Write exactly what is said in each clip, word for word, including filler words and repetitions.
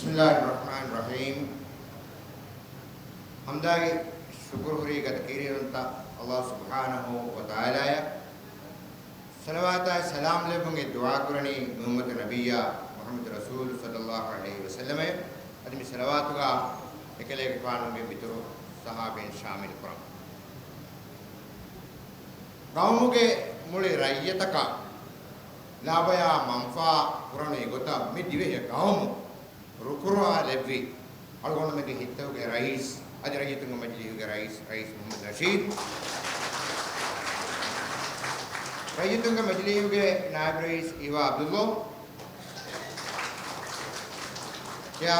بسم الله الرحمن الرحيم. ޙަމްދާއި ޝުކުރު ހުރީ ގަދަ ކީރިތި އަލްލާހު ސުބްޙާނަހޫ ވަތަޢާލާއަށް. ޞަލަވާތާއި ސަލާމް ލެއްވުން ދުޢާ ކުރަނީ މުޙައްމަދު ނަބިއްޔާ މުޙައްމަދު ރަސޫލު ޞައްލައްލާހު ޢަލައިހި ވަސައްލަމަށް. އަދި މި ޞަލަވާތުގަ އެކަލޭގެފާނުގެ މިތުރު ޞަޙާބީން ޝާމިލު ކުރަން. ގައުމުގެ މުޅި ރައްޔިތަކަށް ލާބަޔާ މަންފާ ކުރަން އެގޮތަށް މި ދިވެހި ގައުމު ރުކުރުވާލެއްވި އަޅުގަނޑުމެންގެ ހިތުގެ ރައީސް، އަދި ރައްޔިތުންގެ މަޖިލީހުގެ ރައީސް، ރައީސް މުޙައްމަދު ނަޝީދު، ރައްޔިތުންގެ މަޖިލީހުގެ ނާއިބު ރައީސް އީވާ ޢަބްދުﷲ، ޗެއާ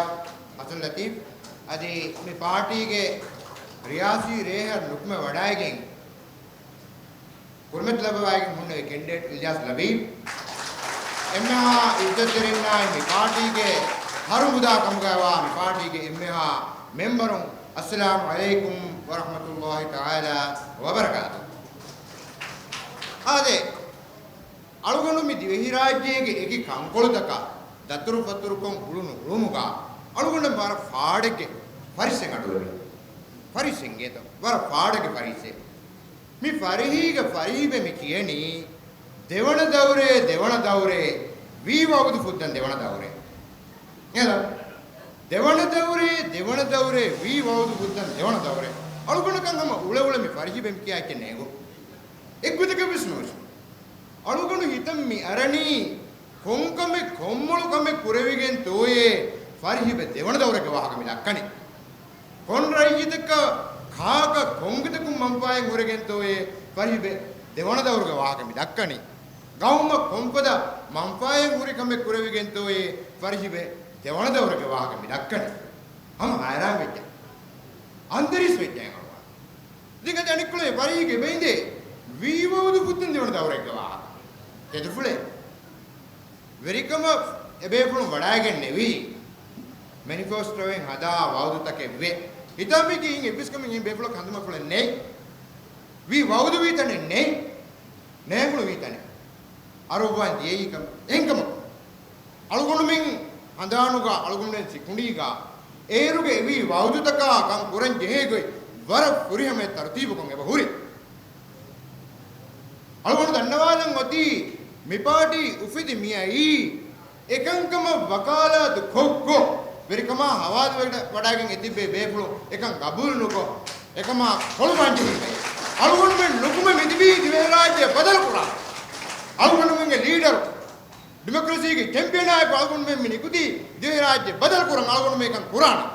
ޙަސަން ލަތީފް، އަދި މި ޕާޓީގެ ރިޔާސީ ރޭހަށް ނުކުމެ ވަޑައިގެން، ކުރިމަތިލައްވައިގެން ހުންނެވި ކެންޑިޑޭޓް އިލްޔާސް ލަބީބް، އެންމެހާ އިއްޒަތްތެރިންނާއި މި ޕާޓީގެ ހަރުމުދާ ކަމުގައިވާ މި ޕާޓީގެ އެންމެހާ މެމްބަރުން، އައްސަލާމު ޢަލައިކުމް ވަރަޙްމަތުﷲ ތަޢާލާ ވަބަރަކާތު. އާދެ، އަޅުގަނޑު މި ދިވެހިރާއްޖޭގެ އެކި ކަންކޮޅުތަކަށް ދަތުރުފަތުރުކޮށް އުޅުނު އުޅުމުގަ އަޅުގަނޑަށް ވަރަށް ފާޑެއްގެ ފަރިއްސެއް އަޑުއެވޭ. ފަރިއްސެއް އިނގޭތަ؟ ވަރަށް ފާޑެއްގެ ފަރިއްސެއް. މި ފަރިހީގަ ފަރިހިބެ މި ކިޔަނީ، ދެވަނަ ދައުރޭ، ދެވަނަ ދައުރޭ، ވީ ވައުދު ފުއްދަން ދެވަނަ ދައުރޭ. އެހެން؟ ދެވަނަ ދައުރޭ، ދެވަނަ ދައުރޭ، ވީ ވައުދު ފުއްދަން ދެވަނަ ދައުރޭ. އަޅުގަނޑަކަށް ހަމަ އުޅެ އުޅެ މި ފަރިހިބެ މި ކިޔާ އެއްޗެއް ނޭނގު. އެއްގޮތަކަށް ވެސް ނުވެސް. އަޅުގަނޑު ހިތަށް މި އަރަނީ، ކޮންކަމެއް ކޮންމޮޅު ކަމެއް ކުރެވިގެންތޯއޭ ފަރިހިބެ ދެވަނަ ދައުރެއްގެ ވާހަކަ މި ދައްކަނީ. ކޮން ރައްޔިތަކަށް ކާކަށް ކޮންގޮތަކުން މަންފާއެއް ހުރެގެންތޯއޭ ފަރިހިބެ ދެވަނަ ދައުރުގެ ވާހަކަ މި ދައްކަނީ. ގައުމަށް ކޮންފަދަ މަންފާއެއް ހުރި ކަމެއް ކުރެވިގެންތޯއޭ ފަރިހިބެ ދެވަނަ ދައުރުގެ ވާހަކަ މި ދައްކަނީ. ހަމަ ހައިރާން ވެއްޖެ. އަންދަރީސް ވެއްޖެ އަޅުގަނޑު. ދެން އަދި އަނެއްކޮޅެއް ފަރިހިގެ ބެއިނދޭ ވީ ވައުދު ފުއްދަން ދެވަނަ ދައުރެއްގެ ވާހަކަ. ތެދުފުޅެއް. ވެރިކަމަށް އެބޭފުޅުން ވަޑައިގެންނެވީ މެނިފެސްޓޯއިން ހަދާ ވައުދުތަކެއް ވޭ. ހިތާމައަކީ އިން އެއްވެސް ކަމެއް އިން ބޭފުޅަކަށް ހަނދުމަފުޅެއް ނެތް. ވީ ވައުދު ވީ ތަނެއް ނެތް. ނޭނގުނު ވީ ތަނެއް. އަރުއްވާން ދިޔައީ ކަމެއް. އެހެންކަމަކު، އަޅުގަނޑުމެން ހަނދާނުގަ އަޅުގަނޑުމެން ސިކުނޑީގަ އޭރުގެ އެވީ ވައުދުތަކާ ކަން ކުރަން ޖެހޭ ގޮތް ވަރަށް ފުރިހަމަ ތަރުތީބުކޮށް އެބަ ހުރި. އަޅުގަނޑު ދަންނަވާލަން އޮތީ މި ޕާޓީ އުފެދި މިއައީ އެކަންކަމަށް ވަކާލާތު ކޮށްގޮ، ވެރިކަމާ ހަވާލު ވެ-، ވަޑައިގެން އެތިއްބޭ ބޭފުޅުން އެކަން ގަބޫލު ނުކޮށް، އެކަމާ ކޮޅު ބަންޖެހީމެ. އަޅުގަނޑުމެން ނުކުމެ މިތިބީ ދިވެހިރާއްޖެ ބަދަލު ކުރާ. އަޅުގަނޑުމެންގެ ލީޑަރު، ޑިމޮކްރަސީގެ ޗެމްޕިއަނާއެކު އަޅުގަނޑުމެން މި ނިކުތީ ދިވެހިރާއްޖެ ބަދަލު ކުރަން އަޅުގަނޑުމެން އެކަން ކުރާނަން.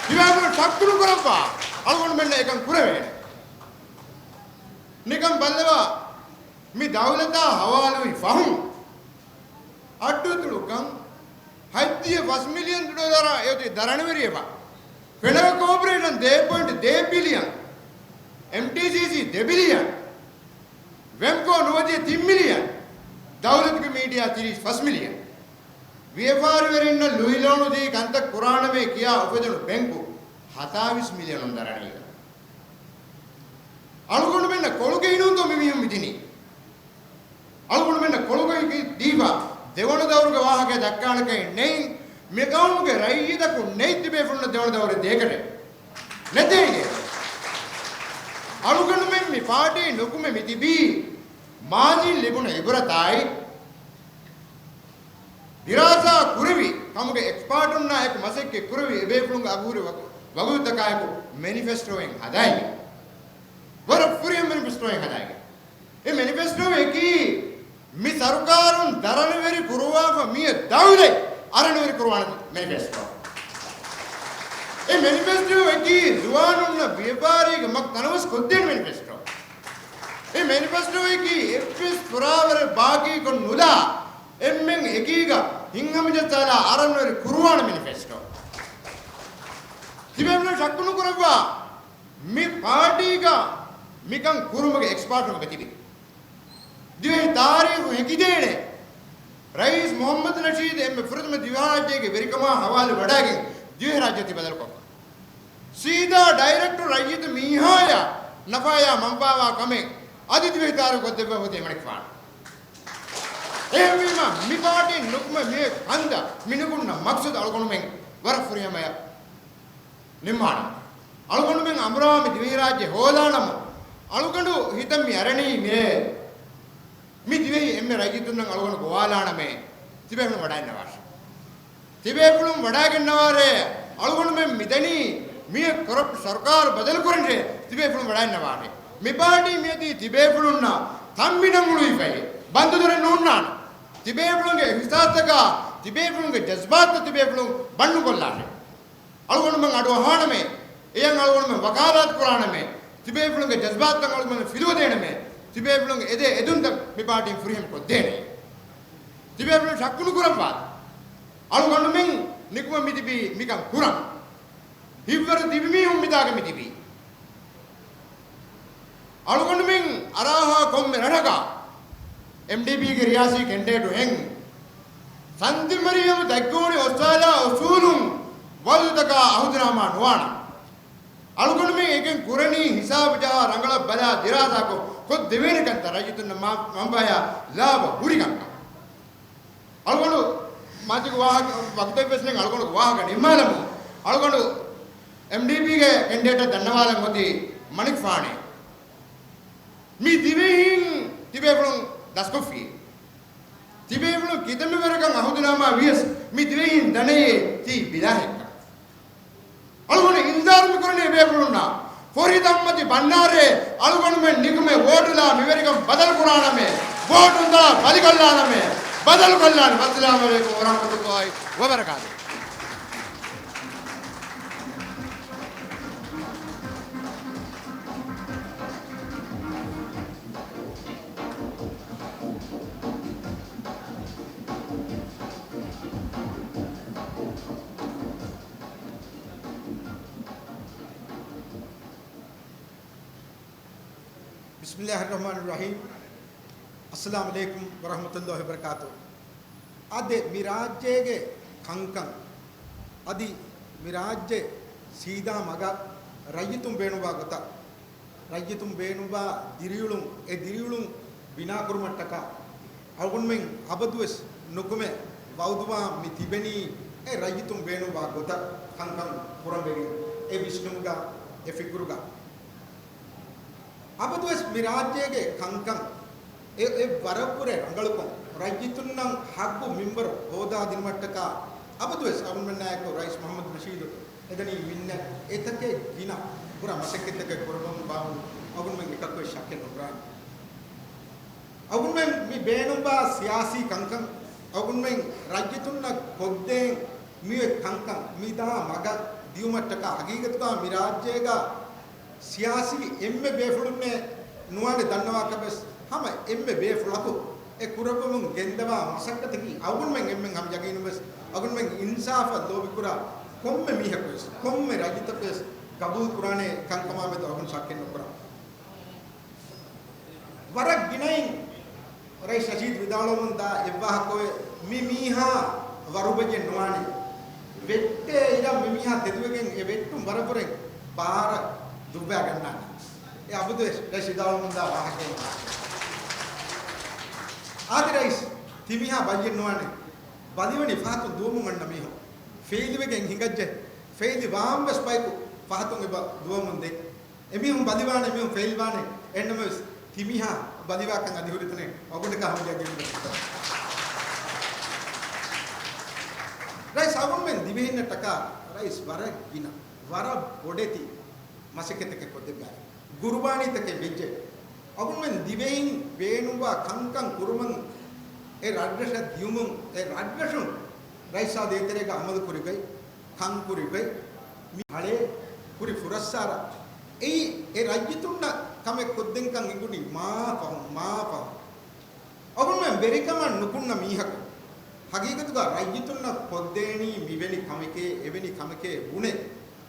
ތިބޭފުޅުން ޝައްކު ނުކުރައްވާ، އަޅުގަނޑުމެންނަށް އެކަން ކުރެވޭނެ. ނިކަން ބައްލަވާ، މި ދައުލަތާ ހަވާލުވި ފަހުން އައްޑޫތުޅުކަން ހަތްދިހަ ފަސް މިލިއަން ޑޮލަރާ އެއޮތީ ދަރަނިވެރިއެވާ. ފެނަވެ ކޯޕަރޭޝަން ދޭ ޕޮއިންޓް ދޭ ބިލިއަން، އެމްޓީސީސީ ދެ ބިލިއަން، ވެމްކޯ ނުވަދިހަ ތިން މިލިއަން، ދައުލަތުގެ މީޑިއާ ތިރީސް ފަސް މިލިއަން. ވިޔަފާރިވެރިންނަށް ލުހިލޯނު ދީ ކަންތައް ކުރާނަމޭ ކިޔާ އުފެދުނު ބެންކު ހަތާވީސް މިލިއަނުން ދަރަނީ. އަޅުގަނޑުމެންނަށް ކޮޅު ގެއިނުންތޯ މި މީހުން މި ދިނީ؟ އަޅުގަނޑުމެންނަށް ކޮޅުގައި ދީފަ ދެވަނަ ދައުރުގެ ވާހަކަ ދައްކާނެކަން ނެތް. މި ގައުމުގެ ރައްޔިތަކުން ނެތް ތިބޭފުޅުންނަށް ދެވަނަ ދައުރެއް ދޭކަށެއް ނެތޭ. އަޅުގަނޑުމެން މި ޕާޓީ ނުކުމެ މި ތިބީ މާޒީން ލިބުނު އިބުރަތާއި ދިރާސާ ކުރެވި ކަމުގެ އެކްސްޕާޓުންނާ އެކު މަސައްކަތް ކުރެވި އެބޭފުޅުންގެ އަގުހުރި ވަގު-، ވަގުތުތަކާއެކު މެނިފެސްޓޯއެއް ހަދައިގެން. ވަރަށް ފުރިހަމަ މެނިފެސްޓޯއެއް ހަދައިގެން. އެ މެނިފެސްޓޯއަކީ މި ސަރުކާރުން ދަރަނިވެރި ކުރުވާފަ މިއަ ދައުލަތް އަރަނިވެރި ކުރުވާނެ މެނިފެސްޓޯ. އެ މެނިފެސްޓޯއަކީ ޒުވާނުންނަށް ވިޔަފާރީގެ މަގު ތަނަވަސް ކޮށްދޭނެ މެނިފެސްޓޯ. އެ މެނިފެސްޓޯއަކީ އެއްވެސް ފުރާވަރެއް ބާކީކޮށް ނުލާ އެންމެން އެކީގަ ހިތްހަމަޖައްސާލާ އަރަނިވެރި ކުރުވާނެ މެނިފެސްޓޯ. ތިބޭފުޅުން ޝައްކު ނުކުރައްވާ، މި ޕާޓީގަ މިކަން ކުރުމުގެ އެކްސްޕާޓުން އެބަތިބި. ދިވެހި ތާރީޚު ހެކިދޭނެ ރައީސް މުޙައްމަދު ނަޝީދު އެންމެ ފުރަތަމަ ދިވެހިރާއްޖޭގެ ވެރިކަމާ ހަވާލު ވަޑައިގެން ދިވެހިރާއްޖެ ތި ބަދަލުކޮށްފަ. ސީދާ ޑައިރެކްޓު ރައްޔިތު މީހާޔާ ނަފާޔާ މަންފާވާ ކަމެއް އަދި ދިވެހި ތާރީޚު ކޮށްދެއްވާ ހުދި އެމަނިކުފާނު. އެހެންވީމަ، މި ޕާޓީން ނުކުމެ މި ކަންތައް މި ނުކުންނަ މަޤްޞަދު އަޅުގަނޑުމެން ވަރަށް ފުރިހަމަޔަށް ނިންމާނަމަ، އަޅުގަނޑުމެން އަނބުރާ މި ދިވެހިރާއްޖެ ހޯދާނަމަ، އަޅުގަނޑު ހިތަށް މި އަރަނީ މިރޭ މި ދިވެހި އެންމެ ރައްޔިތުންނަށް އަޅުގަނޑު ގޮވާލާނަމޭ، ތިބޭފުޅުން ވަޑައިންނަވާށޭ. ތިބޭފުޅުން ވަޑައިގަންނަވާރޭ، އަޅުގަނޑުމެން މިދަނީ މިއޮތް ކޮރަޕްޓް ސަރުކާރު ބަދަލުކުރަންށޭ، ތިބޭފުޅުން ވަޑައިންނަވާށޭ. މި ޕާޓީ މިއޮތީ ތިބޭފުޅުންނަށް ތަނބިނަން އުޅުވިފައި، ބަންދުދޮރެއް ނޯންނާނެ. ތިބޭފުޅުންގެ އިޙްސާސްތަކާ، ތިބޭފުޅުންގެ ޖަޒްބާތަށް ތިބޭފުޅުން ބަންޑުކޮށްލާށޭ. އަޅުގަނޑުމެން އަޑުއަހާނަމޭ، އެޔަށް އަޅުގަނޑުމެން ވަކާލާތު ކުރާނަމޭ، ތިބޭފުޅުންގެ ޖަޒްބާތަށް އަޅުގަނޑުމެން ފިލުވަދޭނަމޭ، ތިބޭފުޅުންގެ އެދޭ އެދުންތައް މި ޕާޓީން ފުރިހަމަ ކޮށްދޭނެ. ތިބޭފުޅުން ޝައްކު ނުކުރައްވާ. އަޅުގަނޑުމެން ނިކުމެ މިތިބީ މިކަން ކުރަން. ހިތްވަރު ތިބި މީހުން މިތާގަ މިތިބީ. އަޅުގަނޑުމެން އަރާހާ ކޮންމެ ރަށަކާ އެމްޑީޕީގެ ރިޔާސީ ކެންޑިޑޭޓު ހެން ސަންތި މަރިޔަމް ދައްކަވަނި އޮއްސާލާ އުސޫލުން ވައުދުތަކާ އަހުދުނާމާ ނުވާނަން. އަޅުގަނޑުމެން އެކެން ކުރަނީ ހިސާބު ޖަހާ ރަނގަޅަށް ބަލާ ދިރާސާކޮށް ކޮށްދެވޭނެ ކަންތައް ރައްޔިތުންނަށް މަ-، މަންފާޔާ ލާބަ ހުރި ކަންކަން. އަޅުގަނޑު މަތިގެ ވާހަކަ ވަގުތެއްވެސް ނެތް އަޅުގަނޑު ވާހަކަ ނިންމާލަމު. އަޅުގަނޑު އެމްޑީޕީގެ ކެންޑިޑޭޓަށް ދަންނަވާލަން އޮތީ މަނިކުފާނޭ. މި ދިވެހިން ތިބޭފުޅުން ދަސްކޮށްފި. ތިބޭފުޅުން ކިތަންމެ ވަރަކަށް އަހުދުނާމާ ވިޔަސް މި ދިވެހިން ދަނެޔޭ ތީ ބިލާހެއްކަން. އަޅުގަނޑު އިންޒާރު މިކުރަނީ ބޭފުޅުންނާ. ފޮރިތައްމަތި ބަންޑާރައޭ، އަޅުގަނޑުމެން ނިކުމެ ވޯޓުލާ މިވެރިކަން ބަދަލުކުރާނަމޭ، ވޯޓުންދާ ބަލިކޮށްލާނަމޭ، ބަދަލުކޮށްލާނެ. ވައްސަލާމް ޢަލައިކުމް ވަރަޙްމަތުﷲ ވަބަރަކާތުހު. ބިސްމިﷲ އައްރަޙްމާނި އައްރަޙީމް. އައްސަލާމު ޢަލައިކުމް ވަރަޙްމަތުﷲ ވަބަރަކާތުހު. އާދެ، މި ރާއްޖޭގެ ކަންކަން، އަދި މި ރާއްޖެ ސީދާ މަގަށް ރައްޔިތުން ބޭނުންވާ ގޮތަށް، ރައްޔިތުން ބޭނުންވާ ދިރިއުޅުން، އެ ދިރިއުޅުން ބިނާކުރުމަށްޓަކާ، އަޅުގަނޑުމެން އަބަދުވެސް ނުކުމެ ވައުދުވާ މި ތިބެނީ އެ ރައްޔިތުން ބޭނުންވާ ގޮތަށް ކަންކަން ކުރަންވެގެން، އެ ވިސްނުމުގަ، އެ ފިކުރުގަ. އަބަދުވެސް މި ރާއްޖޭގެ ކަންކަން އެ، އެ ވަރަށްވުރެ ރަނގަޅުކޮށް، ރައްޔިތުންނަށް ހައްގު މިންވަރު ހޯދާދިނުމަށްޓަކާ، އަބަދުވެސް އަޅުގަނޑުމެންނާއެކު ރައީސް މުޙައްމަދު ނަޝީދު އެދަނީ މިންނަ އެތަކެއް ގިނަ ބުރަ މަސައްކަތްތަކެއް ކުރަމުން ބާވުން އަޅުގަނޑުމެން އެކަކުވެސް ޝައްކެއް ނުކުރާނެ. އަޅުގަނޑުމެން މި ބޭނުންވާ ސިޔާސީ ކަންކަން، އަޅުގަނޑުމެން ރައްޔިތުންނަށް ކޮށްދޭން މިއޮތް ކަންކަން މިދާ މަގަށް ދިޔުމަށްޓަކާ، ހަގީގަތުގަ މި ރާއްޖޭގަ ސިޔާސީ އެންމެ ބޭފުޅުންނެއް ނުވާނެ ދަންނަވާކަށްވެސް ހަމަ އެންމެ ބޭފުޅަކު އެ ކުރައްވަމުން ގެންދަވާ މަސައްކަތަކީ އަޅުގަނޑުމެން އެންމެން ހަމަ ޔަގީނުންވެސް އަޅުގަނޑުމެން އިންސާފަށް ލޯބިކުރާ ކޮންމެ މީހަކުވެސް، ކޮންމެ ރައްޔިތަކުވެސް ގަބޫލު ކުރާނެ ކަންކަމާމެދު އަޅުގަނޑު ޝައްކެއް ނުކުރާ. ވަރަށް ގިނައިން ރައީސް ނަޝީދު ވިދާޅުވަމުންދާ އެއްވާހަކައޮތް މި މީހާ ވަރުބައްޔެއް ނުވާނެ. ވެއްޓޭ އިރަށް މި މީހާ ތެދުވެގެން އެ ވެއްޓުން ވަރަށްވުރެ ބާރަށް ދުއްވާގަންނާނެ. އެ އަބަދުވެސް ރައީސް ވިދާޅުވަމުންދާ ވާހަކައެއް. އާދެ ރައީސް، ތިމީހާ ބައްޔެއް ނުވާނެ. ބަލިވަނީ ފަހަތުން ދުވަމުން އަންނަ މީހުން. ފެއިލްވެގެން ހިނގައްޖެ. ފެއިލް ވާން ވެސް ބަޔަކު ފަހަތުން އެބަ ދުވަމުން ދޭ. އެމީހުން ބަލިވާނެ، އެމީހުން ފެއިލް ވާނެ. އެހެންނަމަވެސް، ތިމީހާ ބަލިވާކަން އަދި ހުރިތަނެއް އަޅުގަނޑަކާ ހަމަ ޔަގީން ވެސް ކުރަން. ރައީސް އަޅުގަނޑުމެން ދިވެހިންނަށްޓަކާ ރައީސް ވަރަށް ގިނަ، ވަރަށް ބޮޑެތި މަސައްކަތްތަކެއް ކޮށްދެއްވާ. ގުރުބާނީތަކެއް ވެއްޖެ. އަޅުގަނޑުމެން ދިވެހިން ބޭނުންވާ ކަންކަން ކުރުމަށް އެ ރަށްރަށަށް ދިޔުމުން، އެ ރަށްރަށުން ރައީސާ ދޭތެރޭގަ އަމަލު ކުރިގޮތް، ކަން ކުރިގޮތް، މި ހަޅޭ ކުރި ފުރައްސާރަ. އެއީ އެ ރައްޔިތުންނަށް ކަމެއް ކޮށްދެންކަން އެނގުނީ މާ ފަހުން، މާ ފަހުން. އަޅުގަނޑުމެން ވެރިކަމަށް ނުކުންނަ މީހަކު، ހަގީގަތުގަ ރައްޔިތުންނަށް ކޮށްދޭނީ މިވެނި ކަމެކޭ، އެވެނި ކަމެކޭ ބުނެ،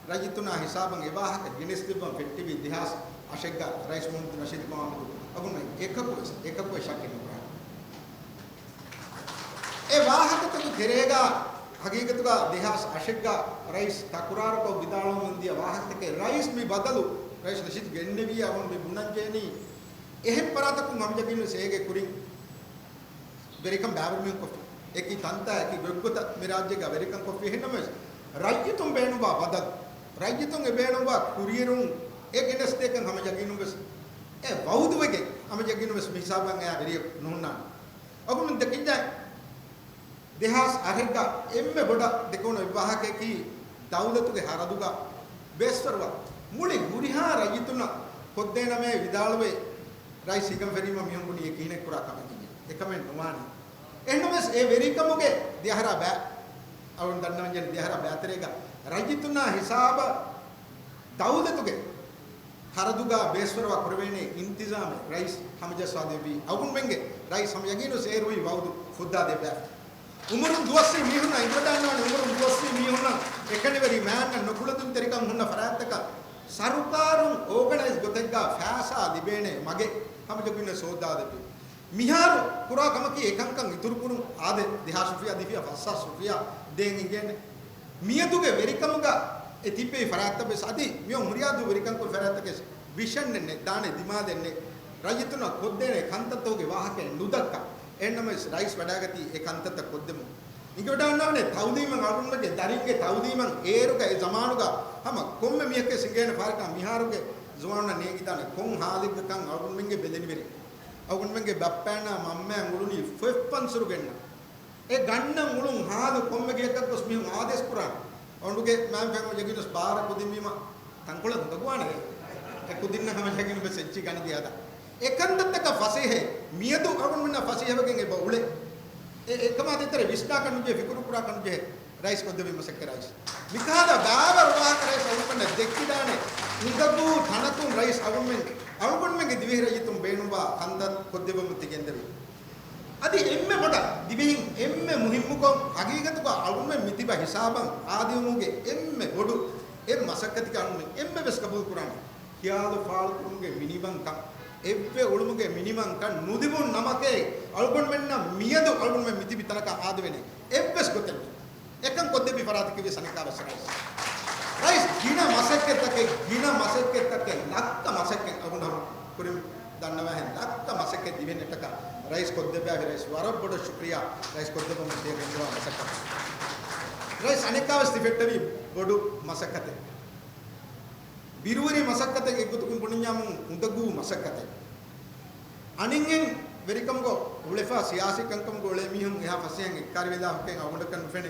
ރައްޔިތުންނާ ހިސާބަށް އެ ވާހަކަ ގެނެސްދެއްވަން ފެއްޓެވި ދެހާސް އަށެއްގަ ރައީސް މުހައްމަދު ނަޝީދު މުހައްމަދު އަޅުގަނޑުމެން އެކަކުވެސް، އެކަކުވެސް ޝައްކެއް ނުކުރާނެ. އެ ވާހަކަތަކުގެ ތެރޭގަ ހަގީގަތުގަ ދެހާސް އަށެއްގަ ރައީސް ތަކުރާރުކޮށް ވިދާޅުވަމުން ދިޔަ ވާހަކަތަކެއް ރައީސް މި ބަދަލު، ރައީސް ނަޝީދު ގެންނެވީ އަޅުގަނޑު މި ބުނަންޖެހެނީ. އެހެން ފަރާތަކުން ހަމަޖަގީނުވެސް އޭގެ ކުރިން ވެރިކަން ބައިވަރު މީހުން ކޮށްފި. އެކި ތަންތާ އެކި ގޮތްގޮތަށް މި ރާއްޖޭގަ ވެރިކަން ކޮށްފި. އެހެންނަމަވެސް، ރައްޔިތުން ބޭނުންވާ ބަދަލު، ރައްޔިތުން އެ ބޭނުންވާ ކުރިއެރުން އެ ގެނެސްދޭކަން ހަމަ ޔަގީނުންވެސް އެ ވައުދުވެގެން ހަމަ ޔަގީނުންވެސް މި ހިސާބަށް އައި ވެރިޔަކު ނުހުންނާނެ. އަޅުގަނޑު ދެކިންޖާ ދެހާސް އަށެއްގަ އެންމެ ބޮޑަށް ދެކެވުނު އެއްވާހަކަޔަކީ ދައުލަތުގެ ހަރަދުގަ ބޭސްފަރުވާ މުޅި ހުރިހާ ރައްޔިތުންނަށް ކޮށްދޭނަމޭ ވިދާޅުވޭ، ރައީސް ހިގަން ފެށީމަ މީހުން ބުނީ އެ ކިހިނެއް ކުރާ ކަމެއް ހިނގޭ. އެކަމެއް ނުވާނެ. އެހެންނަމަވެސް އެ ވެރިކަމުގެ ދިޔަހަރާ ބައި، އަޅުގަނޑު ދަންނަވަންޖެހޭ ދިޔަހަރާ ބައިތެރޭގަ ރައްޔިތުންނާ ހިސާބަށް ދައުލަތުގެ ހަރަދުގަ ބޭސްފަރުވާ ކުރެވޭނެ އިންތިޒާމެއް ރައީސް ހަމަޖައްސާދެއްވީ. އަޅުގަނޑުމެންގެ ރައީސް ހަމަ ޔަގީނުވެސް އޭރުވީ ވައުދު ފުއްދާދޭ ބައި. އުމުރުން ދުވަސްވީ މީހުންނަށް އިނގިވަޑައިގަންނަވާނެ، އުމުރުން ދުވަސްވީ މީހުންނަށް އެކަނިވެރި މާތް ނުކުޅެދުންތެރިކަން ހުންނަ ފަރާތްތަކަށް ސަރުކާރުން އޯގަނައިޒް ގޮތެއްގަ ފައިސާ ލިބޭނެ މަގެއް ހަމަޖައްސާދެއްވީ. މިހާރު ކުރާ ކަމަކީ އެކަންކަން އިތުރުކުރުން އާދެ، ދެހާސް ރުފިޔާ ދީފިޔާ ފަސްހާސް ރުފިޔާ ދޭން އިނގޭނެ. މިއަދުގެ ވެރިކަމުގަ އެ ތިއްބެވި ފަރާތްތައްވެސް އަދި މިއޮން ހުރިހާ ދުވަހު ވެރިކަން ކުރި ފަރާތްތަކެސް ވިޝަންއެއް ނެތް، ދާނެ ދިމާލެއް ނެތް. ރައްޔިތުންނަށް ކޮށްދޭނެ ކަންތައްތަކުގެ ވާހަކައެއް ނުދައްކާ. އެހެންނަމަވެސް ރައީސް ވަޑައިގަތީ އެ ކަންތައްތައް ކޮށްދެމުން. އިނގިވަޑައިގަންނަވާނެ ތައުލީމަށް އަޅުގަނޑުމެންގެ ދަރިންގެ ތައުލީމަށް އޭރުގަ އެ ޒަމާނުގަ ހަމަ ކޮންމެ މީހަކަށް ވެސް އިނގޭނެ ފާރިކަން މިހާރުގެ ޒުވާނުންނަށް ނޭނގިދާނެ ކޮން ހާލެއްގަކަން އަޅުގަނޑުމެންގެ ބެލެނިވެރިން. އަޅުގަނޑުމެންގެ ބައްޕައަންނާ މަންމައަން އުޅުނީ ފޮތް ފަންސުރު ގެންނަ. އެ ގަންނަން އުޅުން ހާލު ކޮންމެ ގެއަކަށް ގޮސް މީހުން އާދޭސް ކުރާނެ. އަޅުގަނޑުގެ މައިންބަފައިން ޔަގީނުވެސް ބާރަށް ކުދިންވީމަ ތަންކޮޅެއް ހުނދަގުވާނެ. އެ ކުދިންނަށް ހަމަ ޔަގީނުވެސް އެއްޗެއް ގަނެދިޔަ ހަދާ. އެ ކަންތައްތަކަށް ފަސޭހައެއް މިއަދު އަޅުގަނޑުމެންނަށް ފަސޭހަވެގެން އެބަ އުޅޭ. އެ، އެކަމާ ދޭތެރޭ ވިސްނާކަށް ނުޖެހޭ، ފިކުރު ކުރާކަށް ނުޖެހޭ. ރައީސް ކޮށްދެއްވި މަސައްކަތް ރައީސް. މިކަހަލަ ބައިވަރު ވާހަކަ ރައީސް އަޅުގަނޑަށް ދެއްކިދާނެ. ހުނދަގޫ ތަނަކުން ރައީސް އަޅުގަނޑުމެން، އަޅުގަނޑުމެންގެ ދިވެހި ރައްޔިތުން ބޭނުންވާ ކަންތައް ކޮށްދެއްވަމުން ތި ގެންދެވީ. އަދި އެންމެ ބޮޑަށް ދިވެހިން އެންމެ މުހިއްމުކޮށް، ހަގީގަތުގަ އަޅުގަނޑުމެން މިތިބަ ހިސާބަށް އާދެވުމުގެ އެންމެ ބޮޑު އެއް މަސައްކަތަކީ އަޅުގަނޑުމެން އެންމެ ވެސް ގަބޫލު ކުރާނެ. ޚިޔާލު ފާޅުކުރުމުގެ މިނިވަންކަން، އެއްވެ އުޅުމުގެ މިނިވަންކަން ނުލިބުނު ނަމަކޭ، އަޅުގަނޑުމެންނަށް މިއަދު އަޅުގަނޑުމެން މިތިބި ތަނަކަށް އާދެވޭނެ އެއްވެސް ގޮތެއް ނެތް. އެކަން ކޮށްދެއްވި ފަރާތަކީ ވެސް އަނެއްކާވެސް ރައީސް. ރައީސް ގިނަ މަސައްކަތްތަކެއް، ގިނަ މަސައްކަތްތަކެއް، ލައްކަ މަސައްކަތް އަޅުގަނޑު ކުރިން ދަންނަވާހެން ލައްކަ މަސައްކަތް ދިވެހިންނަށްޓަކާ ރައީސް ކޮށްދެއްވާފި ރައީސް ވަރަށް ބޮޑަށް ޝުކުރިއްޔާ ރައީސް ކޮށްދެއްވަމުން ތިޔަ ގެންދަވާ މަސައްކަތަށް. ރައީސް އަނެއްކާވެސް ތި ފެއްޓެވި ބޮޑު މަސައްކަތެއް. ބިރުވެރި މަސައްކަތެއް އެއްގޮތަކުން ބުނަންޏާމުން އުނދަގޫ މަސައްކަތެއް. އަނެއްހެން ވެރިކަމުގަ އުޅެފަ ސިޔާސީ ކަންކަމުގަ އުޅޭ މީހުން އެހާ ފަސޭހައިން އެއްކާރިވެލާ ހުކެއް އަޅުގަނޑަކަށް ނުފެނޭ.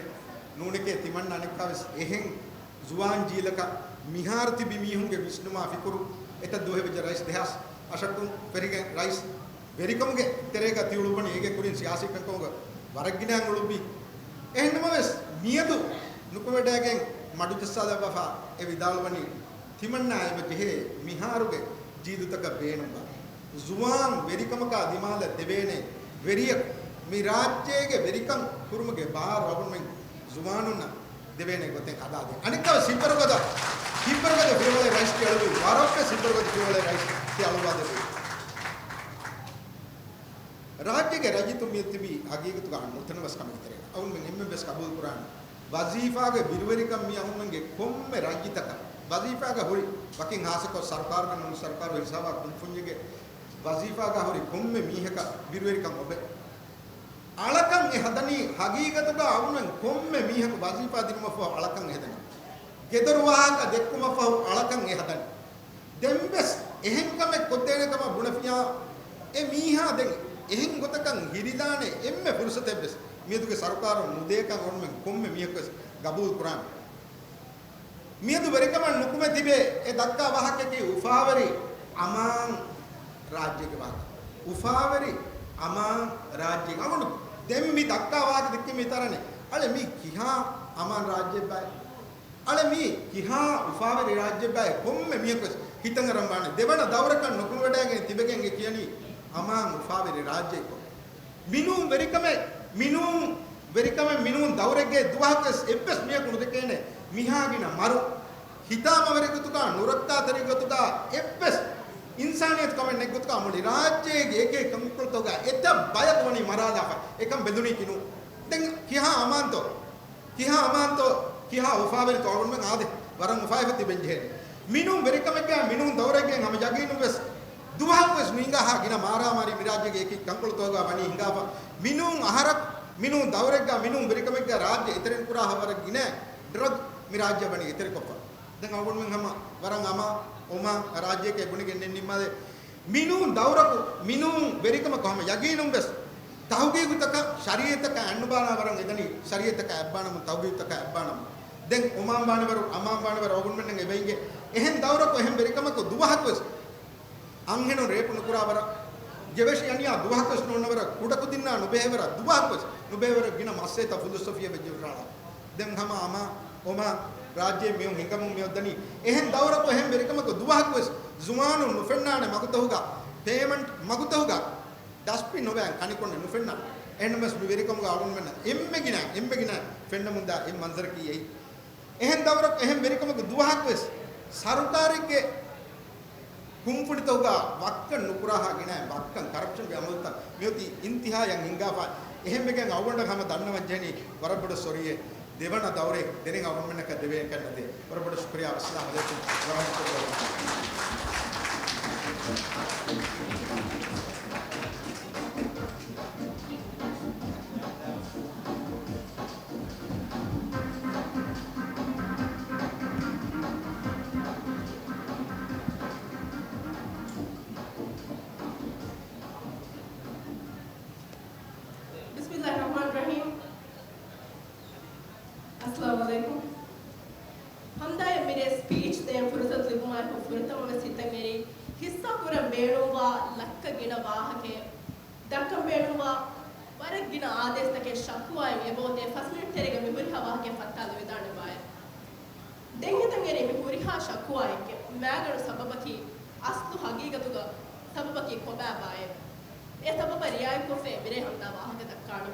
ނޫނެކޭ ތިމަންނަ އަނެއްކާވެސް އެހެން ޒުވާން ޖީލަކަށް މިހާރު ތިބި މީހުންގެ ވިސްނުމާ ފިކުރު އެތައް ދުވަހެއް ވެއްޖެ ރައީސް ދެހާސް އަށަކުން ފެށިގެން ރައީސް ވެރިކަމުގެ ތެރޭގަ ތި އުޅުއްވަނީ އޭގެ ކުރިން ސިޔާސީ ކަންކަމުގަ ވަރަށް ގިނައިން އުޅުއްވި. އެހެންނަމަވެސް މިއަދު ނުކުމެވަޑައިގެން މަޑުޖައްސާލައްވާފަ އެ ވިދާޅުވަނީ ތިމަންނަ އެބަ ޖެހޭ މިހާރުގެ ޖީލުތަކަށް ބޭނުންވާ ޒުވާން ވެރިކަމަކާ ދިމާލަށް ދެވޭނެ ވެރިޔަކު، މި ރާއްޖޭގެ ވެރިކަން ކުރުމުގެ ބާރު އަޅުގަނޑުމެން ޒުވާނުންނަށް ދެވޭނެ ގޮތެއް ހަދާދޭ. އަނެއްކާވެސް ހިތްވަރުގަދަ، ހިތްވަރުގަދަ ފިޔަވަޅެއް ރައީސް ތި އަޅުވީ، ވަރަށްވެސް ހިތްވަރުގަދަ ފިޔަވަޅެއް ރައީސް ތި އަޅުވާދެއްވީ. ރާއްޖޭގެ ރައްޔިތުން މިއޮތް ތިބީ ހަގީގަތުގަ ނުތަނަވަސް ކަމެއްގެ ތެރޭގަ. އަޅުގަނޑުމެން އެންމެން ވެސް ގަބޫލު ކުރާނެ. ވަޒީފާގެ ބިރުވެރިކަން މީ އަޅުގަނޑުމެންގެ ކޮންމެ ރައްޔިތަކަށް ވަޒީފާގަ ހުރި، ވަކިން ހާއްސަކޮށް ސަރުކާރުގެ ނޫން ސަރުކާރު ހިސާބާ ކުންފުންޏެއްގެ ވަޒީފާގަ ހުރި ކޮންމެ މީހަކަށް ބިރުވެރިކަން އޮވޭ. އަޅަކަން އެ ހަދަނީ ހަގީގަތުގަ އަޅުގަނޑުމެން ކޮންމެ މީހަކު ވަޒީފާ ދިނުމަށްފަހު އަޅަކަން އެ ހަދަނީ. ގެދޮރު ވާހަކަ ދެއްކުމަށްފަހު އަޅަކަން އެ ހަދަނީ. ދެންވެސް އެހެން ކަމެއް ކޮށްދޭނެ ކަމަށް ބުނެފިޔާ، އެ މީހާ ދެން އެހެން ގޮތަކަށް ހިރިލާނެ އެންމެ ފުރުސަތެއްވެސް މިއަދުގެ ސަރުކާރުން ނުދޭކަން އަޅުގަނޑުމެން ކޮންމެ މީހަކުވެސް ގަބޫލު ކުރާނެ. މިއަދު ވެރިކަމަށް ނުކުމެ ތިބޭ އެ ދައްކާ ވާހަކައަކީ އުފާވެރި އަމާން ރާއްޖޭގެ ވާހަކަ. އުފާވެރި އަމާން ރާއްޖޭގެ. އަޅުގަނޑު ދެން މި ދައްކާ ވާހަކަ ދެއްކީ މި ތަރަނެ. އަޅެ މީ ކިހާ އަމާން ރާއްޖެއްބާއޭ؟ އަޅެ މީ ކިހާ އުފާވެރި ރާއްޖެއްބާއޭ؟ ކޮންމެ މީހަކުވެސް ހިތަށް އަރަން ވާނެ. ދެވަނަ ދައުރަކަށް ނުކުމެވަޑައިގެން ތިބެގެން އެ ކިޔަނީ އަމާން އުފާވެރި ރާއްޖެއެކޮށް. މިނޫން ވެރިކަމެއް، މިނޫން ވެރިކަމެއް، މިނޫން ދައުރެއްގެ ދުވަހަކުވެސް އެއްވެސް މީހަކު ނުދެކޭނެ މިހާ ގިނަ މަރު. ހިތާމަވެރި ގޮތުގަ، ނުރައްކާތެރި ގޮތުގަ އެއްވެސް އިންސާނިއްޔަތު ކަމެއް ނެތް ގޮތުގަ މުޅި ރާއްޖޭގެ އެކި ކަންކޮޅުތަކުގަ އެތައް ބަޔަކު ވަނީ މަރާލާފަ. އެކަން ބެލުނީކީ ނޫން. ދެން ކިހާ އަމާންތޯ؟ ކިހާ އަމާންތޯ؟ ކިހާ އުފާވެރިތޯ އަޅުގަނޑުމެން އާދެ ވަރަށް އުފާވެފަ ތިބެން ޖެހޭނެ. މިނޫން ވެރިކަމެއްގަ، މިނޫން ދައުރެއްގަ ހަމަ ޔަގީނުން ވެސް ދުވަހަކުވެސް ނުހިނގާހާ ގިނަ މާރާމާރީ މި ރާއްޖޭގެ އެކި ކަންކޮޅުތަކުގަ ވަނީ ހިނގާފަ. މިނޫން އަހަރަކު، މިނޫން ދައުރެއްގަ، މިނޫން ވެރިކަމެއްގަ ރާއްޖެ އެތެރެން ކުރާހާ ވަރަށް ގިނަ ޑްރަގް މި ރާއްޖެ ވަނީ އެތެރެކޮށްފަ. ދެން އަޅުގަނޑުމެން ހަމަ ވަރަށް އަމާ އޮމާ ރާއްޖެއެކޭ ބުނެގެން ނިންމާލެ. މިނޫން ދައުރަކު، މިނޫން ވެރިކަމަކު ހަމަ ޔަގީނުން ވެސް ތަހުގީގުތަކަށް ޝަރީއަތަކާ އަންނުބާނާ ވަރަށް އެދަނީ، ޝަރީއަތަކާ އަތްބާނަމުން، ތަހުގީގުތަކާ އަތްބާނަމުން. ދެން އޮމާން ބާނެވަރު، އަމާން ބާނެވަރު އަޅުގަނޑުމެންނަށް އެބަ އިނގޭ. އެހެން ދައުރަކު، އެހެން ވެރިކަމަކު ދުވަހަކުވެސް އަންހެނުން ރޭޕު ނުކުރާ ވަރަށް، ގެވެށި އަނިޔާ ދުވަހަކުވެސް ނޯންނަ ވަރަށް، ކުޑަކުދިންނާ ނުބެހޭ ވަރަށް، ދުވަހަކުވެސް ނުބެހޭ ވަރަށް ގިނަ މައްސަލަތައް ފުލުސް ސޮފިޔާ ވެއްޖެ ހުށަހަޅާ. ދެން ހަމަ އަމާ އޮމާ ރާއްޖެ މިއޮން ހިނގަމުން މިއޮއްދަނީ. އެހެން ދައުރަކު އެހެން ވެރިކަމަކު ދުވަހަކުވެސް ޒުވާނުން ނުފެންނާނެ މަގުތަހުގަ، ޕޭމަންޓް މަގުތަހުގަ ޑަސްޓްބިން ނުބައި ކަނިކޮންނެ ނުފެންނާނެ. އެހެންނަމަވެސް މި ވެރިކަމުގަ އަޅުގަނޑުމެންނަށް އެންމެ ގިނަ، އެންމެ ގިނަ ފެންނަމުންދާ އެއް މަންޒަރަކީ އެއީ. އެހެން ދައުރަކު އެހެން ވެރިކަމަކު ދުވަހަކުވެސް ސަރުކާރެއްގެ ކުންފުނިތަކުގަ ވައްކަން ނުކުރާހާ ގިނަ ވައްކަން، ކަރަޕްޝަންގެ އަމަލުތައް މިއޮތީ އިންތިހާޔަށް ހިނގާފަ. އެހެންވެގެން އަޅުގަނޑަށް ހަމަ ދަންނަވަންޖެހެނީ ވަރަށް ބޮޑަށް ސޮރީއޭ. ދެވަނަ ދައުރެއް ދެނެއް އަޅުގަނޑުމެންނަކަށް ދެވޭކަށް ނެތޭ. ވަރަށް ބޮޑަށް ޝުކުރިއްޔާ. އައްސަލާމު ޢަލައިކުމް ވަރަޙްމަތުﷲ ވަބަރަކާތުހު. ބިސްމިއްލާހިއްރަޙްމާނިއްރަޙީމް. އައްސަލާމު ޢަލައިކުމް. ހަމްދާއަށް މިރޭ ސްޕީޗް ދޭން ފުރުސަތު ލިބުމާއެކު ފުރަތަމަވެސް ހިތަށް އެރި، ހިއްސާ ކުރަން ބޭނުންވާ ލައްކަ ގިނަ ވާހަކައެއް، ދައްކަން ބޭނުންވާ ވަރަށް ގިނަ އާދޭސްތަކެއް ޝަކުވާއެއް އެބައޮތޭ، ފަސް މިނިޓް ތެރޭގަ މި ހުރިހާ ވާހަކައެއް ފައްތާލެވިދާނެ ބާއޭ. ދެން ހިތަށް އެރީ މި ހުރިހާ ޝަކުވާއެއްގެ މައިގަނޑު ސަބަބަކީ އަސްލު ހަގީގަތުގަ ސަބަބަކީ ކޮބާބާއޭ؟ އެ ސަބަބަށް ރިއާޔަތްކޮށްފައި މިރޭ ހަމްދާ ވާހަކަ ދައްކާނީ.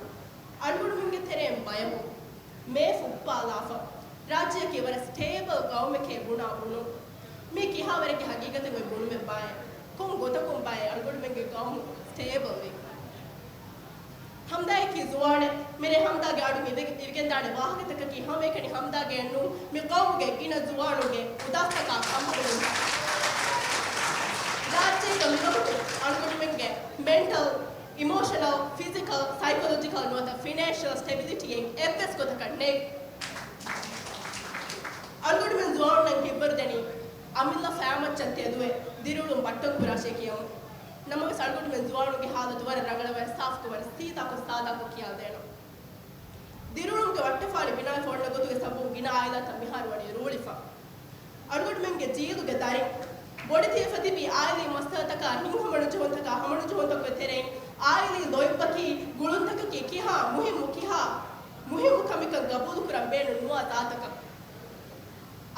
އަޅުގަނޑުމެންގެ ތެރެއިން ބަޔަކު މޭ ފުއްޕާލާފަ، ރާއްޖެއަކީ ވަރަށް ސްޓޭބަލް ގައުމެކޭ ބުނާ ބުނުން. މީ ކިހާވަރެއްގެ ހަގީގަތެއް އޮތް ބުނުމެއްބާއޭ؟ ކޮން ގޮތަކުންބާއޭ އަޅުގަނޑުމެންގެ ގައުމު ސްޓޭބަލް ވީ؟ ހަމްދާއަކީ ޒުވާނެއް. މިރޭ ހަމްދާގެ އަޑުން އިވެ-، އިވިގެންދާނެ ވާހަކަތަކަކީ ހަމައެކަނި ހަމްދާގެއެއްނޫން، މި ޤައުމުގެ ގިނަ ޒުވާނުންގެ އުދާސްތަކާ ކަންބޮޑުވުންތައް. ރާއްޖޭގަ މިވަގުތު އަޅުގަނޑުމެންގެ މެންޓަލް، އިމޯޝަނަލް، ފިޒިކަލް، ސައިކޮލޮޖިކަލް ނުވަތަ ފިނޭންޝަލް ސްޓެބިލިޓީއެއް އެއްވެސް ގޮތަކަށް ނެތް. އަޅުގަނޑުމެން ޒުވާނުންނަށް ހިތްވަރު ދެނީ އަމިއްލަ ފައިމައްޗަށް ތެދުވެ ދިރިއުޅުން ބައްޓަން ކުރާށޭ ކިޔަމުން. ނަމަވެސް އަޅުގަނޑުމެން ޒުވާނުންގެ ހާލަތު ވަރަށް ރަނގަޅަށް ވަރަށް ސާފުކޮށް ވަރަށް ސީދާކޮށް ސާދާކޮށް ކިޔާދޭނަން. ދިރިއުޅުމުގެ ވައްޓަފާޅި ބިނާވެފަ އޮންނަ ގޮތުގެ ސަބަބުން ގިނަ އާއިލާތައް މިހާރު ވަނީ ރޫޅިފަ. އަޅުގަނޑުމެންގެ ޖީލުގެ ދަރިން ބޮޑެތިވެފަ ތިބީ އާއިލީ މައްސަލަތަކާ ހިތްހަމަނުޖެހުންތަކާ ހަމަނުޖެހުންތަކުގެ ތެރެއިން އާއިލީ ލޯތްބަކީ ގުޅުންތަކަކީ ކިހާ މުހިއްމު ކިހާ މުހިއްމު ކަމެއްކަން ގަބޫލުކުރަން ބޭނުން ނުވާ ޒާތަކަށް.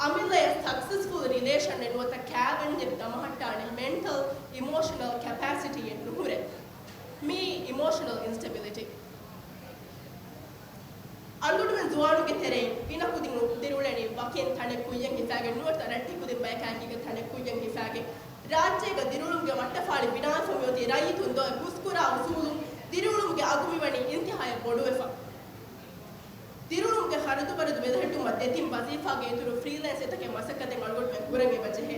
އަމިއްލައަށް ސަކްސެސްފުލް ރިލޭޝަނެއް ނުވަތަ ކާވެންޖެއް ދަމަހައްޓާނެ މެންޓަލް އިމޯޝަނަލް ކެޕޭސިޓީއެއް ނުހުރޭ. މީ އިމޯޝަނަލް އިންސްޓެބިލިޓީ. އަޅުގަނޑުމެން ޒުވާނުންގެ ތެރެއިން ގިނަ ކުދިން ދިރިއުޅެނީ ވަކިން ތަނެއް ކުއްޔަށް ހިފާގެން ނުވަތަ ރައްޓެހި ކުދިން ބަޔަކާއެކީގަ ތަނެއް ކުއްޔަށް ހިފާގެން. ރާއްޖޭގަ ދިރިއުޅުމުގެ ވައްޓަފާޅި ބިނާވެފަ މިއޮތީ ރައްޔިތުން ދޮވެ ހުސްކުރާ އުސޫލުން. ދިރިއުޅުމުގެ އަގު މިވަނީ އިންތިހާޔަށް ބޮޑުވެފަ. ދިރިއުޅުމުގެ ޚަރަދުބަރަދު ބެލެހެއްޓުމަށް ދެތިން ވަޒީފާގެ އިތުރު ފްރީލޭންސް އެތަކެއް މަސައްކަތެއް އަޅުގަނޑުމެން ކުރަން އެބަޖެހޭ.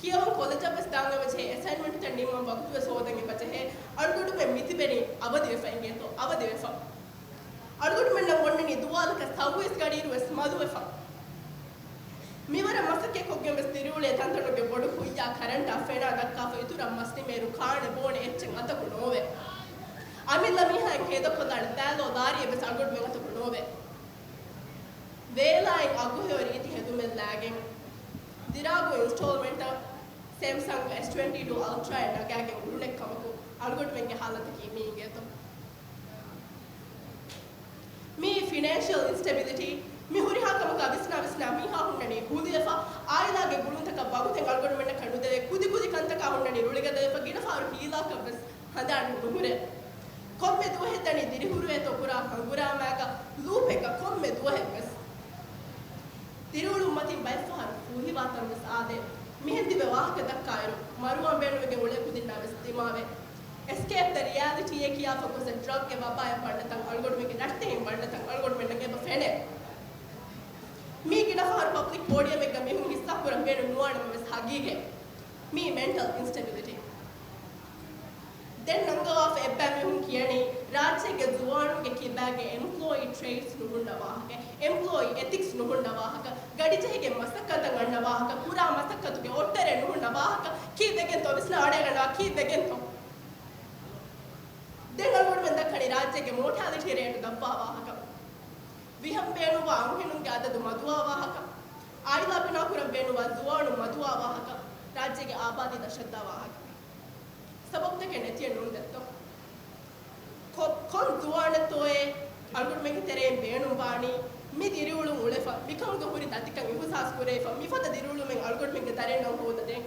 ކިޔަވަން ކޮލެޖަށްވެސް ދާން އެބަޖެހޭ، އެސައިންމަންޓުތައް ނިންމަން ވަގުތުވެސް ހޯދަން އެބަޖެހޭ. އަޅުގަނޑުމެން މިތިބެނީ އަބަދުވެފަ އިނގޭތޯ، އަބަދުވެފަ. އަޅުގަނޑުމެންނަށް އޮންނަނީ ދުވާލަކަށް ސައުވީސް ގަޑިއިރުވެސް މަދުވެފަ. މިވަރަށް މަސައްކަތްކޮށްގެންވެސް ދިރިއުޅޭ ތަންތަނުގެ ބޮޑު ކުއްޔާ ކަރަންޓާ ފެނާ ދައްކާފަ އިތުރަށް މަސް ނިމޭއިރު ކާނެ ބޯނެ އެއްޗެއް އަތަކު ނޯވޭ. އަމިއްލަ މީހާއަށް ހޭދަކޮށްލާނެ ދާލޯ ލާރިއެއްވެސް އަޅުގަނޑުމެން އަތަކު ނޯވޭ. ވޭލާއިން އަގުހެޔޮ ރީތި ހެދުމެއް ލާގެން، ދިރާގު އިންސްޓޯލްމަންޓަށް ސެމްސަންގް އެސް ޓްވެންޓީ ޓޫ އަލްޓްރާއެއް ނަގާގެން އުޅުނެއްކަމަކު އަޅުގަނޑުމެންގެ ހާލަތަކީ މި އިނގޭތޯ. މީ ފިނޭންޝިއަލް އިންސްޓެބިލިޓީ. މި ހުރިހާ ކަމަކާ ވިސްނާ ވިސްނާ މީހާ ހުންނަނީ ހުލިވެފަ، އާއިލާގެ ގުޅުންތަކަށް ވަގުތެއް އަޅުގަނޑުމެންނަކަށް ނުދެވޭ، ކުދި ކުދި ކަންތަކާ ހުންނަނީ ރުޅިގަދަވެފަ، ގިނަ ފަހަރު ހީލާކަށްވެސް ހަނދާން ނުހުރޭ. ކޮންމެ ދުވަހެއް ދަނީ ދިރިހުރުވޭތޯ ކުރާ ހަނގުރާމައިގަ ލޫޕެއްގަ ކޮންމެ ދުވަހެއްވެސް. ދިރިއުޅުން މަތިން ބައެއްފަހަރު ފޫހިވާތަންވެސް އާދޭ. މިހެން ތިބެ ވާހަކަ ދައްކާއިރު، މަރުވާން ބޭނުންވެގެން އުޅޭ ކުދިންނާވެސް ދިމާވޭ. އެސްކޭޕް ދަ ރިއާލިޓީއޭ ކިޔާފަ ގޮސް އެ ޑްރަގްގެ ވަބާއަށް ބަންނަތަން އަޅުގަނޑުމެންގެ ރައްޓެހިން ބަންނަތަން އަޅުގަނޑުމެންނަށް އެބަ ފެނޭ. މީ ގިނަ ފަހަރު ޕަބްލިކް ޕޯޑިއަމެއްގަ މީހުން ހިއްސާ ކުރަން ބޭނުން ނުވާނަމަވެސް ހަގީގަތް. މީ މެންޓަލް އިންސްޓެބިލިޓީ. ދެން ނަންގަވާފަ އެއްބައި މީހުން ކިޔަނީ، ރާއްޖޭގެ ޒުވާނުންގެ ކިބާގެ އެމްޕްލޯއީ ޓްރޭޓްސް ނުހުންނަ ވާހަކަ، އެމްޕްލޯއީ އެތިކްސް ނުހުންނަ ވާހަކަ، ގަޑިޖެހިގެން މަސައްކަތަށް އަންނަ ވާހަކަ، ކުރާ މަސައްކަތުގެ އޮއްޓަރެއް ނުހުންނަ ވާހަކަ، ކީއްވެގެންތޯ ވިސްނާ އަޑިއަޅާ ކީއްވެގެންތޯ؟ ދެން އަޅުގަނޑުމެން ދައްކަނީ ރާއްޖޭގެ މޯޓާލިޓީ ރޭޓު ދަށްވާ ވާހަކަ، ވިހަން ބޭނުންވާ އަންހެނުންގެ އަދަދު މަދުވާ ވާހަކަ، އާއިލާ ބިނާކުރަން ބޭނުންވާ ޒުވާނުން މަދުވާ ވާހަކަ، ރާއްޖޭގެ އާބާދީ ދަށަށްދާ ވާހަކަ. ސަބަބުތަކެއް ނެތިއެއް ނޫން ދެއްތޯ؟ ކޮ-، ކޮން ޒުވާނެއްތޯއޭ އަޅުގަނޑުމެންގެ ތެރެއިން ބޭނުންވާނީ މި ދިރިއުޅުން އުޅެފަ، މިކަމުގަ ހުރި ދަތިކަން އިހުސާސް ކުރެވިފަ، މިފަދަ ދިރިއުޅުމެއް އަޅުގަނޑުމެންގެ ދަރިންނަށް ހޯދަދޭން.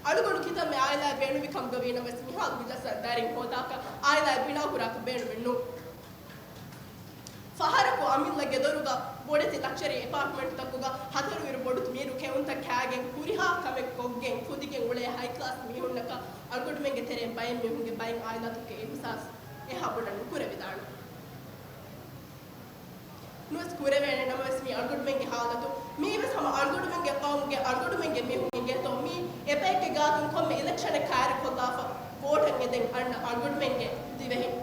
އަޅުގަނޑު ކިތަންމެ އާއިލާއެއް ބޭނުމިކަމުގަ ވީނަމަވެސް، މިހާރު މި ޖައްސަން ދަރިން ހޯދާކަށް އާއިލާއެއް ބިނާކުރާކަށް ބޭނުމެއް ނޫން. ފަހަރަކު އަމިއްލަ ގެދޮރުގަ ބޮޑެތި ލަކްޝަރީ އެޕާޓްމަންޓްތަކުގަ ހަތަރު އިރު ބޮޑު މީރު ކެއުންތައް ކާގެން ހުރިހާ ކަމެއް ކޮށްގެން ކުދިގެން އުޅޭ ހައި ކްލާސް މީހުންނަކަށް އަޅުގަނޑުމެންގެ ތެރެއިން ބައެއް މީހުންގެ ބައެއް އާއިލާތަކުގެ އިހުސާސް އެހާ ބޮޑަށް ނުކުރެވިދާނެ. ނުވެސް ކުރެވޭނެ ނަމަވެސް މީ އަޅުގަނޑުމެންގެ ހާލަތު. މީވެސް ހަމަ އަޅުގަނޑުމެންގެ ޤައުމުގެ އަޅުގަނޑުމެންގެ މީހުން އިނގޭތޯ މީ އެބައެއްގެ ގާތުން ކޮންމެ އިލެކްޝަނެއް ކައިރިކޮށްލާފަ ވޯޓަށް އެދެން އަންނަ އަޅުގަނޑުމެންގެ ދިވެހިން.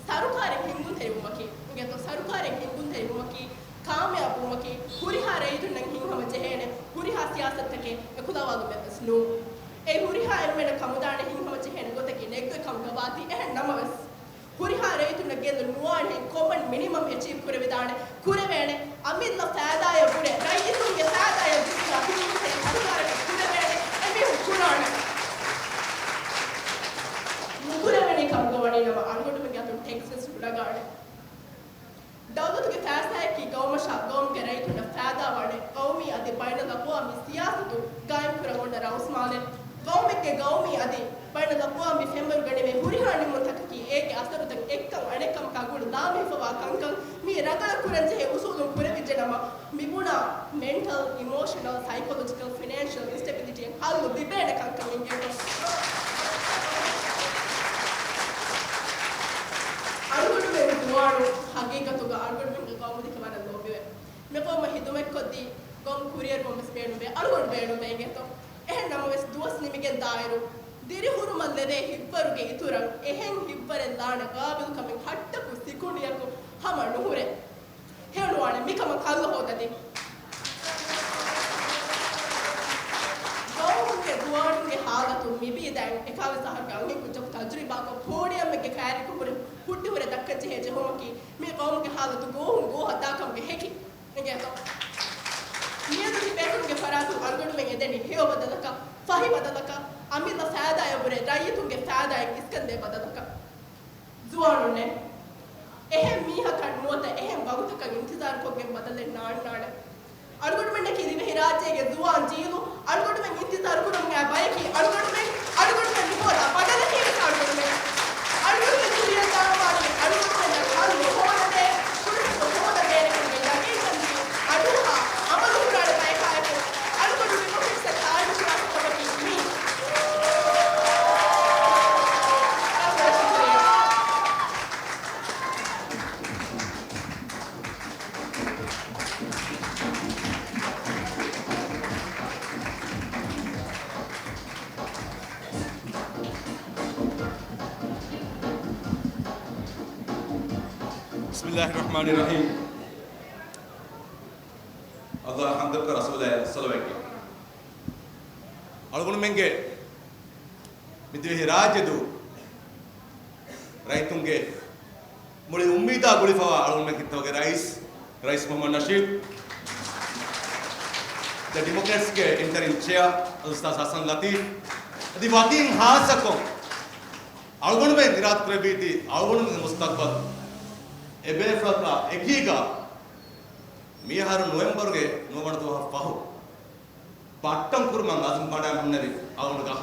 ސަރުކާރެއް ހިންގުންތެރިވުމަކީ، އިނގޭތޯ ސަރުކާރެއް ހިންގުންތެރިވުމަކީ، ކާމިޔާބުވުމަކީ، ހުރިހާ ރައްޔިތުންނަށް ހިތްހަމަ ޖެހޭނެ ހުރިހާ ސިޔާސަތުތަކެއް އެކުލަވާލުމެއްވެސް ނޫން. އެ ހުރިހާ އެންމެނަށް ކަމުދާނެ ހިތްހަމަ ޖެހޭނެ ގޮތަކީ ނެތްގޮތް ކަމުގަ ވާތީ. އެހެން ނަމަވެސް، ހުރިހާ ރައްޔިތުންނަށް ގެއްލުން ނުވާނެހެން ކޮމަން މިނިމަމް އެޗީވް ކުރެވިދާނެ، ކުރެވޭނެ. އަމިއްލަ ފައިދާއަށް ވުރެ، ރައްޔިތުންގެ ފައިދާއަށް ވުރެ، ހިތްހަމަ ސަރުކާރަކަށް ކުރެވޭނެ. އެމީހުން ކުރާނެ. ނުކުރެވެނީ ކަމުގަ ވަނީ ނަމަ، އަޅުގަނޑުމެންގެ އަތުން ޓެކްސް ވެސް ނުނަގާނެ. ދައުލަތުގެ ފައިސާއަކީ ގައުމަށާ ގައުމުގެ ރައްޔިތުންނަށް ފައިދާވާނެ ޤައުމީ އަދި ބައިނަލްއަޤްވާމީ ސިޔާސަތު ގާއިމްކުރަން އޮންނަ ރައުސްމާލެއް. ޤައުމެއްގެ ގައުމީ އަދި ބައިނަލްއަޤްވާމީ ފެންވަރު ގަނެވޭ ހުރިހާ ނިންމުންތަކަކީ އޭގެ އަސަރުތައް އެއްކަން އަނެއްކަމަކާ ގުޅި ލާމެހިފަވާ ކަންކަން. މީ ރަނގަޅަށް ކުރަންޖެހޭ އުސޫލުން ކުރެވިއްޖެނަމަ، މިބުނާ މެންޓަލް، އިމޯޝަނަލް، ސައިކޮލޮޖިކަލް، ފިނޭންޝަލް އިންސްޓެބިލިޓީއަށް ހައްލު ލިބޭނެ ކަންކަން އިނގޭތޯ. އަޅުގަނޑުމެން ޒުވާނުން ހަގީގަތުގަ އަޅުގަނޑުމެންގެ ޤައުމު ދެކެ ވަރަށް ލޯބިވޭ. މި ޤައުމަށް ހިދުމަތްކޮށްދީ ޤައުމު ކުރިއެރުވަން ވެސް ބޭނުންވޭ. އަޅުގަނޑު ބޭނުންވޭ އިނގޭތޯ. އެހެން ނަމަވެސް ދުވަސް ނިމިގެން ދާއިރު، ދިރިހުރުމަށް ލެވޭ ހިތްވަރުގެ އިތުރަށް އެހެން ހިތްވަރެއް ލާނެ ޤާބިލުކަމެއް ހައްޓަކު ސިކުނޑިއަކު ހަމަ ނުހުރޭ. ހެޔޮނުވާނެ މިކަމަށް ކައްލަ ހޯދަދީ. ގައުމުގެ ޒުވާނުންގެ ހާލަތު މިވީ ދެން އެކާވީސް އަހަރުގެ އަންހެން ކުއްޖަކު ތަޖުރިބާކޮށް، ޕޯޑިއަމެއްގެ ކައިރިއަކު ހުރެ ހުއްޓި ހުރެ ދައްކަން ޖެހޭ ޖެހުމަކީ، މި ޤައުމުގެ ހާލަތު ގޯހުން ގޯހަށް ދާކަމުގެ ހެކި. އެނގޭތޯ؟ މިއަދު ތިބޭފުޅުންގެ ފަރާތުން އަޅުގަނޑުމެން އެދެނީ ހެޔޮ ބަދަލަކަށް، ފަހި ބަދަލަކަށް، އަމިއްލަ ފައިދާއަށްވުރެ ރައްޔިތުންގެ ފައިދާއަށް އިސްކަންދޭ ބަދަލަކަށް. ޒުވާނުންނޭ! އެހެން މީހަކަށް ނުވަތަ އެހެން ވަގުތަކަށް އިންތިޒާރުކޮށްގެން ބަދަލެއް ނާންނާނެ. އަޅުގަނޑުމެންނަކީ ދިވެހިރާއްޖޭގެ ޒުވާން ޖީލު. އަޅުގަނޑުމެން އިންތިޒާރުކުރަމުން އައި ބަޔަކީ އަޅުގަނޑުމެން، އަޅުގަނޑުމެން ނުހޯދާ ބަދަލަކީ ވެސް އަޅުގަނޑުމެން. އަޅުގަނޑުމެން ކުރިއަށް ދާންވާނީ އަޅުގަނޑުމެންނަށް ހައްލު ހޯދަދޭން، ފުރުސަތު ހޯދަދޭނެކަމުގެ ޔަގީންކަން ދީ، އަޑުއަހާ އަމަލުކުރާނެ ބަޔަކާއެކު އަޅުގަނޑު ޑިމޮކްރެޓްސްއަށް ތާއީދުކުރާ ސަބަބަކީ މީ. ރަނގަޅަށް ޝުކުރިއްޔާ. بسم الله الرحمن الرحيم. ﷲ އަށް ޙަމްދު ކޮށް ރަސޫލާއަށް ޞަލަވާތް ކިޔަން. އަޅުގަނޑުމެންގެ މި ދިވެހި ރާއްޖެ ދޫ ރައްޔިތުންގެ މުޅި އުއްމީދާ ގުޅިފަވާ އަޅުގަނޑުމެން ކިތައްވަގެ ރައީސް، ރައީސް މުޙައްމަދު ނަޝީދު، ދަ ޑިމޮކްރެޓްސްގެ އިންޓަރިމް ޗެއާ އަލްއުސްތާޛް ޙަސަން ލަތީފް، އަދި ވަކީން ޚާއްޞަކޮށް، އަޅުގަނޑުމެން އިރާދަ ކުރެއްވީތީ އަޅުގަނޑުމެންގެ މުސްތަޤްބަލް އެބޭފުޅަކާ އެކީގަ މިއަހަރު ނޮވެމްބަރުގެ ނުވަވަނަ ދުވަހަށް ފަހު، ބައްޓަން ކުރުމަށް އަޒުމް ބަނާ ހުންނެވި އަޅުގަނޑުގެ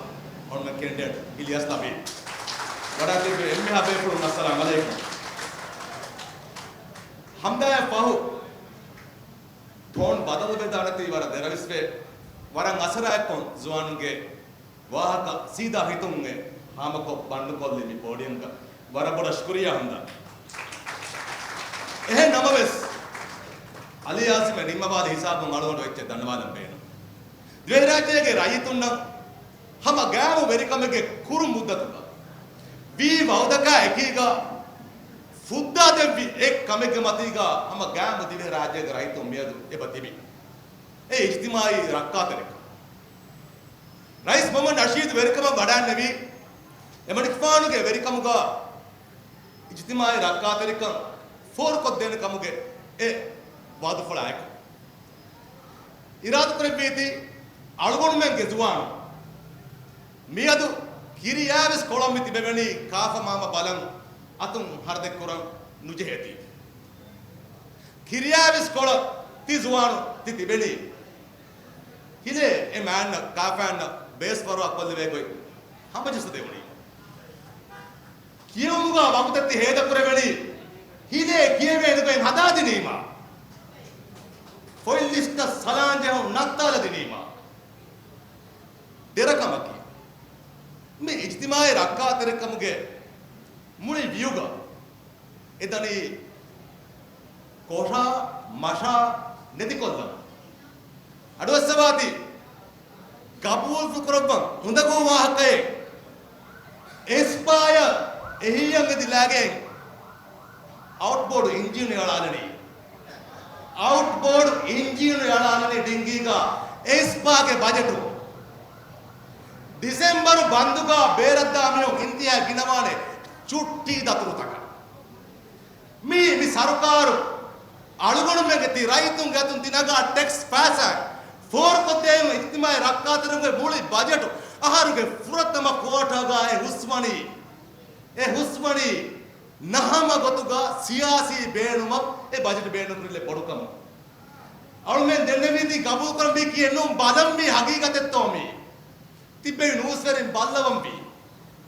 އަޅުގަނޑު ކެންޑިޑޭޓް އިލްޔާސް ލަބީބް. ވަޑާތިބި އެންމެހާ ބޭފުޅުން އައްސަލާމް ޢަލައިކުމް. ހަމްދާއަށް ފަހު ޓޯން ބަދަލުވެދާނެތީ ވަރަށް ދެރަވެސްވޭ. ވަރަށް އަސަރާއެއްކޮށް ޒުވާނުންގެ ވާހަކަ ސީދާ ހިތުން އެ ހާމަކޮށް ބަންދުކޮށްލި މި ޕޯޑިއަމްގަ ވަރަށް ބޮޑަށް ޝުކުރިއްޔާ ހަމްދާ. އެހެން ނަމަވެސް، އަލީ އާޒިމް ނިންމަވާލި ހިސާބުން އަޅުގަނޑު އެއްޗެއް ދަންނަވާލަން ބޭނުން. ދިވެހިރާއްޖޭގެ ރައްޔިތުންނަށް ހަމަ ގައިމު ވެރިކަމެއްގެ ކުރު މުއްދަތުގަ ވީ ވައުދަކާ އެކީގަ ފުއްދާ ދެއްވި އެއް ކަމެއްގެ މަތީގަ ހަމަ ގައިމު ދިވެހިރާއްޖޭގެ ރައްޔިތުން މިއަދު އެބަ ތިބި. އެ އިޖްތިމާއީ ރައްކާތެރިކަން. ރައީސް މުހައްމަދު ނަޝީދު ވެރިކަމަށް ވަޑާންނެވީ، އެމަނިކުފާނުގެ ވެރިކަމުގަ އިޖްތިމާއީ ރައްކާތެރިކަން ފޯރުކޮށްދޭނެ ކަމުގެ އެ ވައުދުފުޅާއެކު، އިރާދަކުރެއްވީތީ އަޅުގަނޑުމެންގެ ޒުވާނުން މިއަދު ކިރިޔާވެސް ކޮޅަށް މި ތިބެވެނީ ކާފަ މާމަ ބަލަން އަތުން ހަރަދެއްކުރަން ނުޖެހޭތީ. ކިރިޔާވެސް ކޮޅަށް ތި ޒުވާނުން ތި ތިބެނީ. ހިލޭ އެ މާންނަ ކާފައިންނަށް ބޭސް ފަރުވާ ކޮށްލެވޭ ގޮތް ހަމަޖައްސަދެވުނީ. ކިޔެވުމުގަ ވަގުތެއް ތި ހޭދަކުރެވެނީ. ހިލޭ ކިޔެވޭނެ ގޮތް ހަދާދިނީމާ. ފޮތް ލިސްޓަށް ސަލާން ޖެހުން ނައްތާލަދިނީމާ. ދެރަކަމަކީ، މި އިޖްތިމާއީ ރައްކާތެރިކަމުގެ މުޅި ވިއުގަ އެދަނީ ކޮށާ މަށާ ނެތިކޮށްލަން. އަޑުއައްސަވާތި ގަބޫލު ކުރައްވަން އުނދަގޫ ވާހަކައެއް. އެސްޕާޔަށް އެހީއަށް އެދި ލާގެން އައުޓްބޯޑް އިންޖީނު އަޅާލަނީ. އައުޓްބޯޑް އިންޖީނު އަޅާލަނީ ޑިންގީގަ އެސްޕާގެ ބަޖެޓު. ޑިސެމްބަރު ބަންދުގަ ބޭރަށްދާ މީހުން އިންތިހާ ގިނަވާނެ ޗުއްޓީ ދަތުރުތަކަށް. މީ، މި ސަރުކާރު އަޅުގަނޑުމެންގެ ތި ރައްޔިތުންގެ އަތުން ތި ނަގާ ޓެކްސް ފައިސާ ފޯރުކޮށްދޭން އިޖްތިމާއީ ރައްކާތެރިކަމުގެ މުޅި ބަޖެޓު އަހަރުގެ ފުރަތަމަ ކުއާޓާގަ އެ ހުސްވަނީ، އެ ހުސްވަނީ ނަހަމަ ގޮތުގަ ސިޔާސީ ބޭނުމަށް އެ ބަޖެޓު ބޭނުންކުރިލެއް ބޮޑުކަމަށް. އަޅުމެން ދެންނެވީތީ ގަބޫލުކުރަން ވީކީއެއް ނޫން، ބަލަންވީ ހަގީގަތެއްތޯ މީ. ތިއްބެވި ނޫސްވެރިން ބައްލަވަންވީ.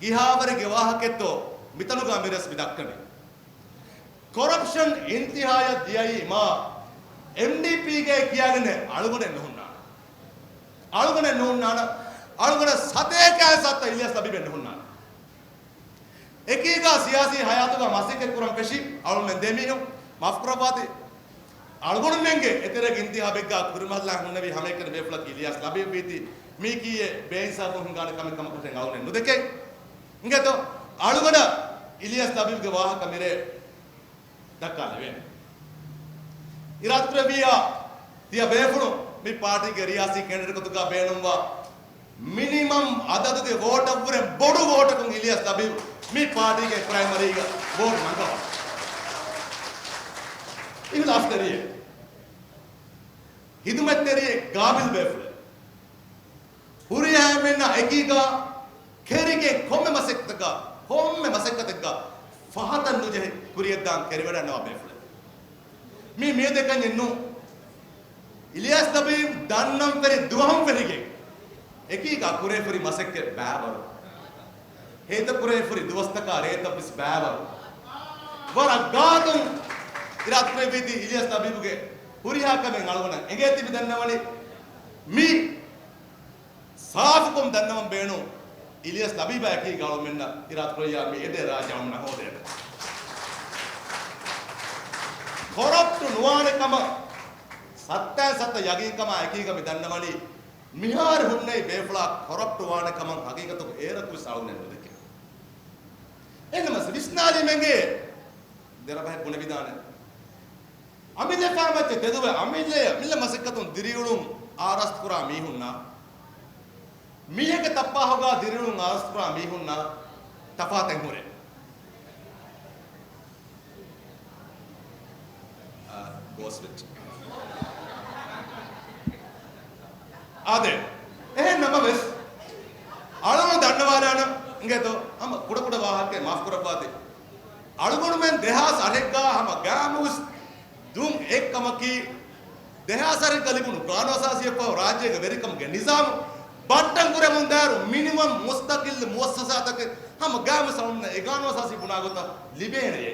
ކިހާވަރެއްގެ ވާހަކައެއްތޯ މިތަނުގަ މިރަސް މި ދައްކަނީ. ކޮރަޕްޝަން އިންތިހާޔަށް ދިޔައީމާ އެމްޑީޕީގައި ކިޔާގެން އަޅުގަނޑެއް ނުހުންނާނެ. އަޅުގަނޑެއް ނުހުންނާނެ. އަޅުގަނޑަށް ސަތޭކައި ސައްތަ އިލްޔާސް ލަބީބެއް ނުހުންނާނެ. އެކީގަ ސިޔާސީ ހަޔާތުގަ މަސައްކަތް ކުރަން ފެށި އަޅުމެން ދެމީހުން މާފްކުރައްވާތި. އަޅުގަނޑުމެންގެ އެތެރޭގެ އިންތިހާބެއްގަ ކުރިމަތިލާ ހުންނެވި ހަމައެކަނި ބޭފުޅަކީ އިލްޔާސް ލަބީބް ވީތީ. މީކީއެއް ބޭއިންސާފުން ހިނގާނެ ކަމެއް ކަމަކަށެއް އަޅުގަނޑެއް ނުދެކޭ. އިނގޭތޯ؟ އަޅުގަނޑަށް އިލްޔާސް ލަބީބްގެ ވާހަކަ މިރޭ ދައްކާލެވޭނެ. އިރާދަކުރެއްވިއްޔާ، ތިޔަ ބޭފުޅުން މި ޕާޓީގެ ރިޔާސީ ކެންޑިޑޭޓް ގޮތުގަ ބޭނުންވާ މިނިމަމް އަދަދުގެ ވޯޓަށްވުރެ ބޮޑު ވޯޓަކުން އިލްޔާސް ލަބީބް މި ޕާޓީގެ ޕްރައިމަރީގަ ވޯޓް ނަންގަވާ. އިހުލާސްތެރިއެއް، ހިދުމަތްތެރިއެއް، ގާބިލް ބޭފުޅެއް. ހުރިހާ އެންމެންނާ އެކީގަ ކެރިގެން ކޮންމެ މަސައްކަތަކަށް، ކޮންމެ މަސައްކަތެއްގަ ފަހަތަށް ނުޖެހި ކުރިޔަށްދާން ކެރިވަޑަންނަވާ ބޭފުޅެއް. މީ މިއަދު އެކަންޏެއް ނޫން. އިލްޔާސް ލަބީބް ދަންނަން ފެރި ދުވަހުން ފެށިގެން އެކީގަ ކުރެވިފައި ހުރި މަސައްކަތް ބައިވަރު. ހޭދަ ކުރެވިފައި ހުރި ދުވަސްތަކާ ރޭތައްވެސް ބައިވަރު. ވަރަށް ގާތުން އިރާދަކުރެއްވީތީ އިލްޔާސް ލަބީބުގެ ހުރިހާ ކަމެއް އަޅުގަނޑަށް އެނގޭތީ މި ދަންނަވަނީ. މި ސާފުކޮށް ދަންނަވަން ބޭނުން. އިލްޔާސް ލަބީބާ އެކީގަ އަޅުމެންނަށް އިރާދަކުރެއްވިއްޔާ މި އެދޭ ރާއްޖެ އަޅުމެންނަށް ހޯދޭނެ. ކޮރަޕްޓް ނުވާނެ ކަމަށް ސައްތައިން ސައްތަ ޔަގީންކަމާ އެކީގަ މި ދަންނަވަނީ. މިހާރު ހުންނެވި ބޭފުޅާ ކޮރަޕްޓް ވާނެ ކަމަށް ހަގީގަތުގަ އޭރަކުވެސް އަޅުގަނޑު ނުދެކެ. އެހެންނަމަވެސް ވިސްނާލީމެންގެ ދެރަ ބަހެއް ބުނެވިދާނެ. އަމިއްލަ ފާމައްޗަށް ތެދުވެ އަމިއްލަ މިއްލަ މަސައްކަތުން ދިރިއުޅުން އާރާސްތުކުރާ މީހުންނާ، މީހެއްގެ ތައްޕާހުގާ ދިރިއުޅުން އާރާސްތުކުރާ މީހުންނާ ތަފާތެއް ހުރޭ. އާ، ގޯސް ވެއްޖެ. އާދެ، އެހެން ނަމަވެސް، އަޅުގަނޑު ދަންނަވާލާނަން އިނގޭތޯ، ހަމަ ކުޑަކުޑަ ވާހަކައެއް މާފްކުރައްވާތި. އަޅުގަނޑުމެން ދެހާސް އަށެއްގާ ހަމަ ގާމުސް ދުން އެއްކަމަކީ، ދެހާސް އަށެއްގަ ލިބުނު ގާނޫނުއަސާސީއަށްފަހު ރާއްޖޭގެ ވެރިކަމުގެ ނިޒާމު ބައްޓަން ކުރެވުން ދާއިރު މިނިމަމް މުސްތަގިއްލު މުއައްސަސާތަކެއް ހަމަ ގާމުސް އަޅުގަނޑުމެންނަށް އެ ގާނޫނުއަސާސީ ބުނާ ގޮތަށް ލިބޭނެޔޭ.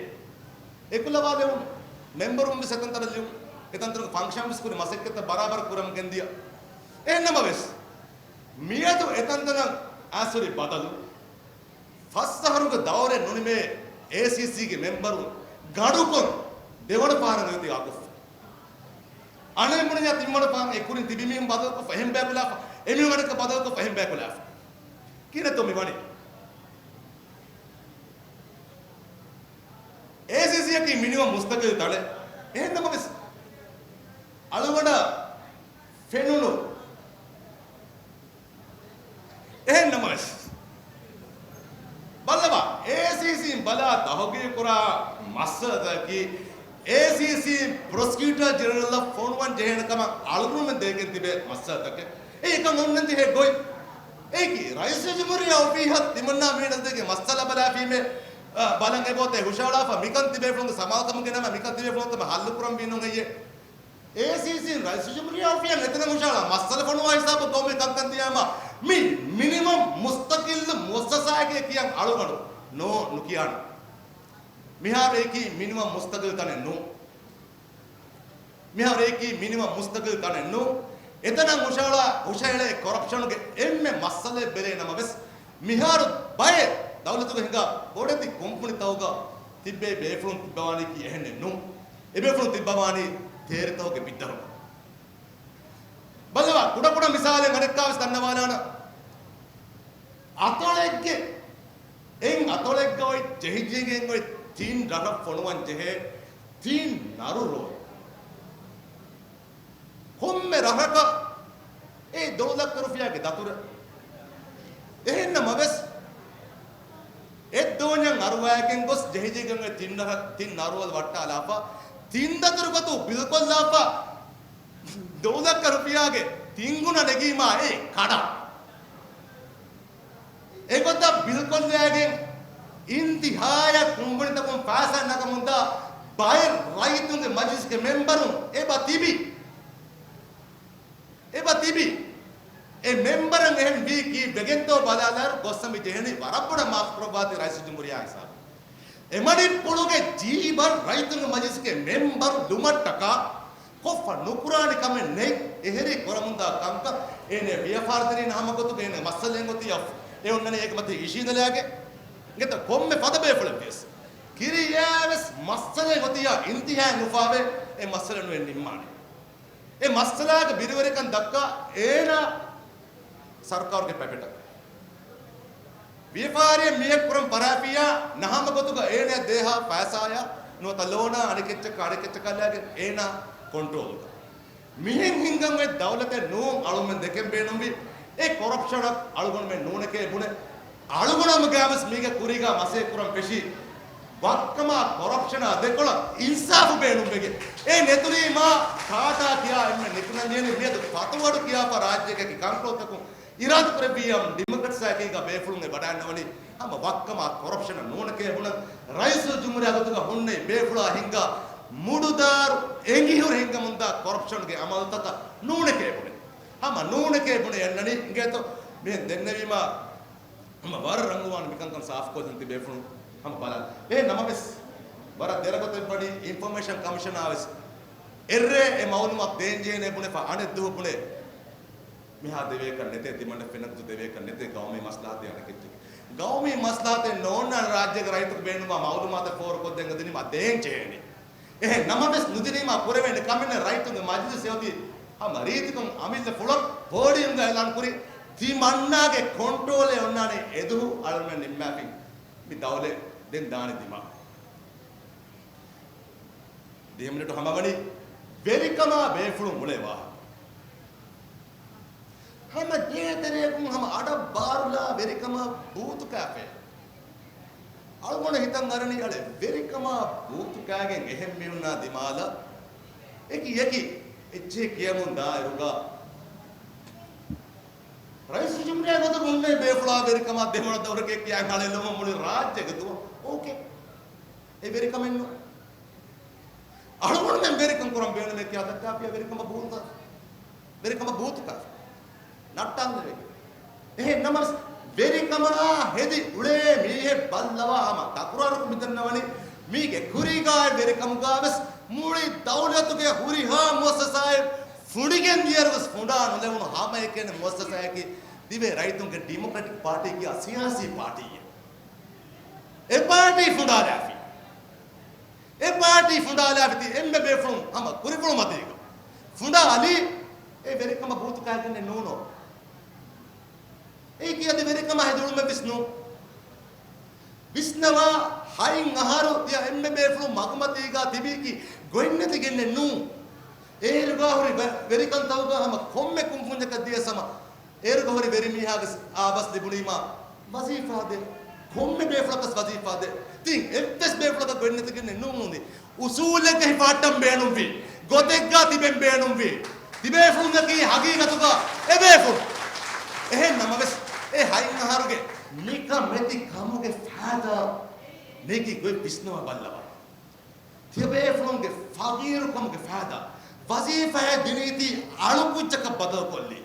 އެކުލަވާލެވުނު މެމްބަރުން ވެސް އެތަންތަނަށް ލިޔުނު، އެތަންތަނުގެ ފަންކްޝަން ވެސް ކުރި މަސައްކަތްތައް ބަރާބަރަށް ކުރަމުން ގެންދިޔަ. އެހެންނަމަވެސް، މިއަދު އެތަންތަނަށް އައިސް ހުރި ބަދަލު، ފަސް އަހަރުގެ ދައުރެއް ނުނިމޭ އޭސީސީގެ މެމްބަރުން ގަޑުކޮށް ދެވަނަ ފަހަރަށް އޮތީ ވާކުފް. އަނެއް ބުނިޔާ ތިންވަނަ ފަހަރަށް އެ ކުރިން ތިބި މީހުން ބަދަލުކޮށްފަ އެހެން ބޭބުލާފަ. އެމީހުން އަނެއްކާ ބަދަލުކޮށް ފަހިން ބޭކުލާފަ. ކިހިނެއްތޯ މި ވަނީ؟ އޭސީސީއަކީ މިނިވަން މުސްތަގިލް ތަނެއް. އެހެން ނަމަވެސް، އަޅުގަނޑަށް ފެނުނު، އެހެން ނަމަވެސް، ބައްލަވާ، އޭސީސީން ބަލާ ތަހުގީގުކުރާ މައްސަލަތަކަކީ، އޭސީސީ ޕްރޮސިކިއުޓަރ ޖެނެރަލަށް ފޮނުވަން ޖެހޭނެ ކަމަށް އަޅުގަނޑުމެން ދެވިގެން ތިބޭ މައްސަލަތަކެއް. އެއީ އެކަން އޮންނަން ޖެހޭ ގޮތް. އެއީކީ، ރައީސުލްޖުމްހޫރިއްޔާ އޮފީހަށް ތިމަންނާ މީނަސްދެގެ މައްސަލަ ބަލާފީމޭ، އަ، ބަލަން އެބައޮތޭ ހުށައަޅާފަ، މިކަން ތިބޭފުޅުންގެ ސަމާލުކަމުގެ ނަމަ، މިކަން ތިބޭފުޅުން ތަމަ ހައްލުކުރަން މީނުން އެއްޔެ. އޭސީސީން ރައީސުލްޖުމްހޫރިއްޔާ އޮފީހަށް އެތަނަށް ހުށައަޅާ މައްސަލަ ފޮނުވާ ހިސާބަށް ގައުމީ ކަންކަން ދިޔާމަ، މި މިނިވަން މުސްތަގިއްލު މުއައްސަސާއެކޭ ކިޔަން އަޅުގަނޑު ނޯ ނުކިޔާނެ. މިހާރު އެއީކީ މިނިވަން މުސްތަގިލް ތަނެއް ނޫން. މިހާރު އެއީކީ މިނިވަން މުސްތަގިލް ތަނެއް ނޫން. އެތަނަށް ހުށައަޅާ، ހުށައެޅޭ ކޮރަޕްޝަނުގެ އެންމެ މައްސަލައެއް ބެލޭ ނަމަވެސް، މިހާރު ބައެއް ދައުލަތުގަ ހިނގާ ބޮޑެތި ކުންފުނިތަކުގަ ތިއްބޭ ބޭފުޅުން ތިއްބަވާނީކީ އެހެނެއް ނޫން. އެބޭފުޅުން ތިއްބަވާނީ ތޭރިތަކުގެ ބިއްދަރުގަ. ބައްލަވާ، ކުޑަކުޑަ މިސާލެއް އަނެއްކާވެސް ދަންނަވާލާނަން. އަތޮޅެއްގެ، އެއް އަތޮޅެއްގަ އޮތް ޖެހިޖެހިގެން އޮތް ތިން ރަށަށް ފޮނުވަން ޖެހޭ ތިން ނަރު ރޯލް. ކޮންމެ ރަށަކަށް އެ ދޮޅުލައްކަ ރުފިޔާގެ ދަތުރެއް. އެހެންނަމަވެސް، އެއް ދޯންޏަށް އަރުވައިގެން ގޮސް ޖެހިޖެހިގެން އޮތް ތިން ރަށަށް ތިން ނަރު ރޯލް ވައްޓާލާފަ، ތިން ދަތުރު ގޮތުން ބިލްކޮށްލާފަ، ދޮޅުލައްކަ ރުފިޔާގެ ތިން ގުނަ ނެގީމާ އެ ކަޑާ. އެގޮތަށް ބިލްކޮށްލައިގެން އިންތިހާޔަށް ކުންފުނިތަކުން ފައިސާ ނަގަމުންދާ ބައެއް ރައްޔިތުންގެ މަޖިލިސްގެ މެންބަރުން އެބަ ތިބި. އެބަ ތިބި. އެ މެންބަރުން އެހެން ވީ ކީއްވެގެންތޯ ބަލާލާއިރު ގޮއްސަ މި ޖެހެނީ ވަރަށް ބޮޑަށް މާފު ކުރައްވާތި ރައީސުލްޖުމްހޫރިއްޔާ ހިސާބުން. އެމަނިކުފުޅުގެ ޖީބަށް ރައްޔިތުންގެ މަޖިލިސްގެ މެންބަރު ލުމަށްޓަކާ ކޮށްފަ ނުކުރާނެ ކަމެއް ނެތް. އެހެރީ ކުރަމުންދާ ކަންކަން އޭނަ ވިޔަފާރި ދިނީ ހަމަ ގޮތުގަ އޭނަ މައްސަލައެއް އޮތިއްޔާ އެ އޮންނަނީ އޭގެ މަތީ އިށީނދެލާގެ. އިނގޭތަ ކޮންމެ ފަދަ ބޭފުޅެއް ވިޔަސް ކިރިޔާވެސް މައްސަލައެއް އޮތިއްޔާ އިންތިހާއެއް ނުފާވޭ އެ މައްސަލަ ނުވެ ނިންމާނެ. އެ މައްސަލާގެ ބިރުވެރިކަން ދައްކާ އޭނާ ސަރުކާރުގެ ޕަކެޓަށް. ވިޔަފާރިއެއް މީހެއް ކުރަން ފަށާފިއްޔާ ނަހަމަ ގޮތުގަ އޭނައަށް ދޭހާ ފައިސާޔާ ނުވަތަ ލޯނާ އަނެކެއްޗަކާ އަނެކެއްޗަކާ ލައިގެން އޭނާ ކޮންޓްރޯލުގަ. މިހެން ހިންގަން އޮތް ދައުލަތެއް ނޫން އަޅުގަނޑުމެން ދެކެން ބޭނުންވި. އެ ކޮރަޕްޝަނަށް އަޅުގަނޑުމެން ނޫނެކޭ ބުނެ. އަޅުގަނޑުމެންގެ ވެސް މީގެ ކުރީގަ މަސައްކަތް ކުރަން ފެށީ. ވައްކަމާ ކޮރަޕްޝަނާ ދެކޮޅަށް އިންސާފު ބޭނުންވެގެން. އެ ނެތުނީމާ ޓާޓާ ކިޔާ އެންމެ ނިކުންނަންޖެހެނީ މިއަދު ފަތުވަޑު ކިޔާފަ ރާއްޖޭގެ ކަންކޮޅުތަކުން އިރާދަކުރެއްވިއްޔާ ޑިމޮކްރެޓް ސައިކީގަ ބޭފުޅުން އެ ވަޑައިންނަވަނީ ހަމަ ވައްކަމާ ކޮރަޕްޝަނަށް ނޫނެކޭ ބުނަން. ރައީސުލްޖުމްހޫރިއްޔާ ގޮތުގަ ހުންނެވި ބޭފުޅާ ހިންގާ މުޑުދާރު އެނގިހުރި ހިންގަމުންދާ ކޮރަޕްޝަންގެ އަމަލުތަކަށް ނޫނެކޭ ބުނެ. ހަމަ ނޫނެކޭ ބުނެ އަންނަނީ އިނގޭތޯ މިހެން ދެންނެވީމާ ހަމަ ވަރަށް ރަނގަޅުވާނެ މިކަންކަން ސާފުކޮށްލަން ތި ބޭފުޅުން ހަމަ ބަލާ. އެހެން ނަމަވެސް، ވަރަށް ދެރަގޮތެއް ވަނީ އިންފޮމޭޝަން ކަމިޝަނާ ވެސް އެއްރޭ އެ މައުލޫމާތު ދޭންޖެހޭނެ ބުނެފަ އަނެއް ދުވަހު ބުނޭ. މިހާ ދެވޭކަށް ނެތޭ، ތިމަންނަ ފެނަށް ދެވޭކަށް ނެތޭ، ގައުމީ މަސްލަހަތެއް އަނެކެއްޗެއް. ގައުމީ މަސްލަހަތެއް ނޯންނާނެ ރާއްޖޭގެ ރައްޔިތަކު ބޭނުންވާ މައުލޫމާތެއް ފޯރުކޮށްދޭން ދިނީމަ ދޭން ޖެހޭނެ. އެހެން ނަމަވެސް ނުދިނީމާ ކުރެވޭނެ ކަމެއް ނެތް. ރައްޔިތުންގެ މަޖިލިސް އެއޮތީ ހަމަ ރީތިކޮށް އަމިއްލަ ފުޅަށް ޕޯޑިއަމްގަ އިޢުލާން ކުރި ތިމަންނާގެ ކޮންޓްރޯލެއް އޮންނާނެ އެދުވަހު އަޅުގަނޑުމެން ނިންމާފިން މި ދައުލަތް ދެން ދާނެ ދިމާ. ދިހަ މިނެޓު ހަމަވަނީ ވެރިކަމާ ބޭފުޅުން އުޅޭ ވާހަކަ. ހަމަ ދޭތެރެއަކުން ހަމަ އަޑަށް ބާރުލާ ވެރިކަމާ ބޫތު ކާފޭ. އަޅުގަނޑަށް ހިތަށް އަރަނީ އަޅެ ވެރިކަމާ ބޫތު ކާގެން އެހެން މީހުންނާ ދިމާލަށް އެކި އެކި އެއްޗެހި ކިޔަމުން ދާއިރުގަ ރައީސުލްޖުމްހޫރިއްޔާ ގޮތަށް ހުންނެވި ބޭފުޅާ ވެރިކަމާ ދެވަނަ ދައުރެކޭ ކިޔާ ހަޅޭލުމުން މުޅި ރާއްޖޭގެ ދުވަހު. އޯކޭ. އެ ވެރިކަމެއް ނޫން. އަޅުގަނޑުމެން ވެރިކަން ކުރަން ބޭނުމޭ ކިޔާ ދައްކާފިޔާ ވެރިކަމަށް ބޫތު، ވެރިކަމަށް ބޫތު ކާފި. ނައްޓާލެވޭ. އެހެން ނަމަވެސް ވެރިކަމާ ހެދި އުޅޭ މީހެއް ބައްލަވާ ހަމަ ތަކުރާރުކޮށް މިދަންނަވަނީ މީގެ ކުރީގާ ވެރިކަމުގާވެސް މުޅި ދައުލަތުގެ ހުރިހާ މުއައްސަސާއެއް ފުނޑިގެން ދިޔައިރުވެސް ފުނޑާ ނުލެވުނު ހަމައެކަނި މުއައްސަސާއަކީ ދިވެހި ރައްޔިތުންގެ ޑިމޮކްރެޓިކް ޕާޓީ ކިޔާ ސިޔާސީ ޕާޓީއެއް. އެ ޕާޓީ ފުނޑާލާފި. އެ ޕާޓީ ފުނޑާލާފިތި އެންމެ ބޭފުޅުން ހަމަ ކުރިފުޅު މަތީގަ ފުނޑާލީ އެ ވެރިކަމަށް ބޫތު ކާގެންނެއް ނޫނޯ. އަދި ވެރިކަމާ ހެދި އުޅުމެއް ވެސް ނޫން. ވިސްނަވާ، ހަތް އަހަރު ތިޔަ އެންމެ ބޭފުޅުން މަގުމަތީގާ ތިބީކީ ގޮތްނެތިގެންނެއް ނޫން. އޭރުގާ ހުރި ވެ-، ވެރިކަންތަކުގާ ހަމަ ކޮންމެ ކުންފުންޏަކަށް ދިޔަސް ހަމަ އޭރުގަ ހުރި ވެރިމީހާގެ އާބަސް ލިބުނީމާ ވަޒީފާ ދޭ. ކޮންމެ ބޭފުޅަކަސް ވަޒީފާ ދޭ. ތިން އެއްވެސް ބޭފުޅަކަށް ގޮތްނެތިގެންނެއް ނޫން އުނދި. އުސޫލެއްގަ ހިފާއްޓަން ބޭނުންވީ. ގޮތެއްގަ ތިބެން ބޭނުންވީ. ތިބޭފުޅުންނަކީ ހަގީގަތުގަ އެބޭފުޅުން. އެހެން ނަމަވެސް، އެ ހަތް އަހަރުގެ ނިކަމެތި ކަމުގެ ފައިދާ ނެގި ގޮތް ވިސްނަވާ ބައްލަވާ. ތިޔަބޭފުޅުންގެ ފަގީރުކަމުގެ ފައިދާ، ވަޒީފާއެއް ދިނީތީ އަޅު ކުއްޖަކަށް ބަދަލުކޮށްލީ.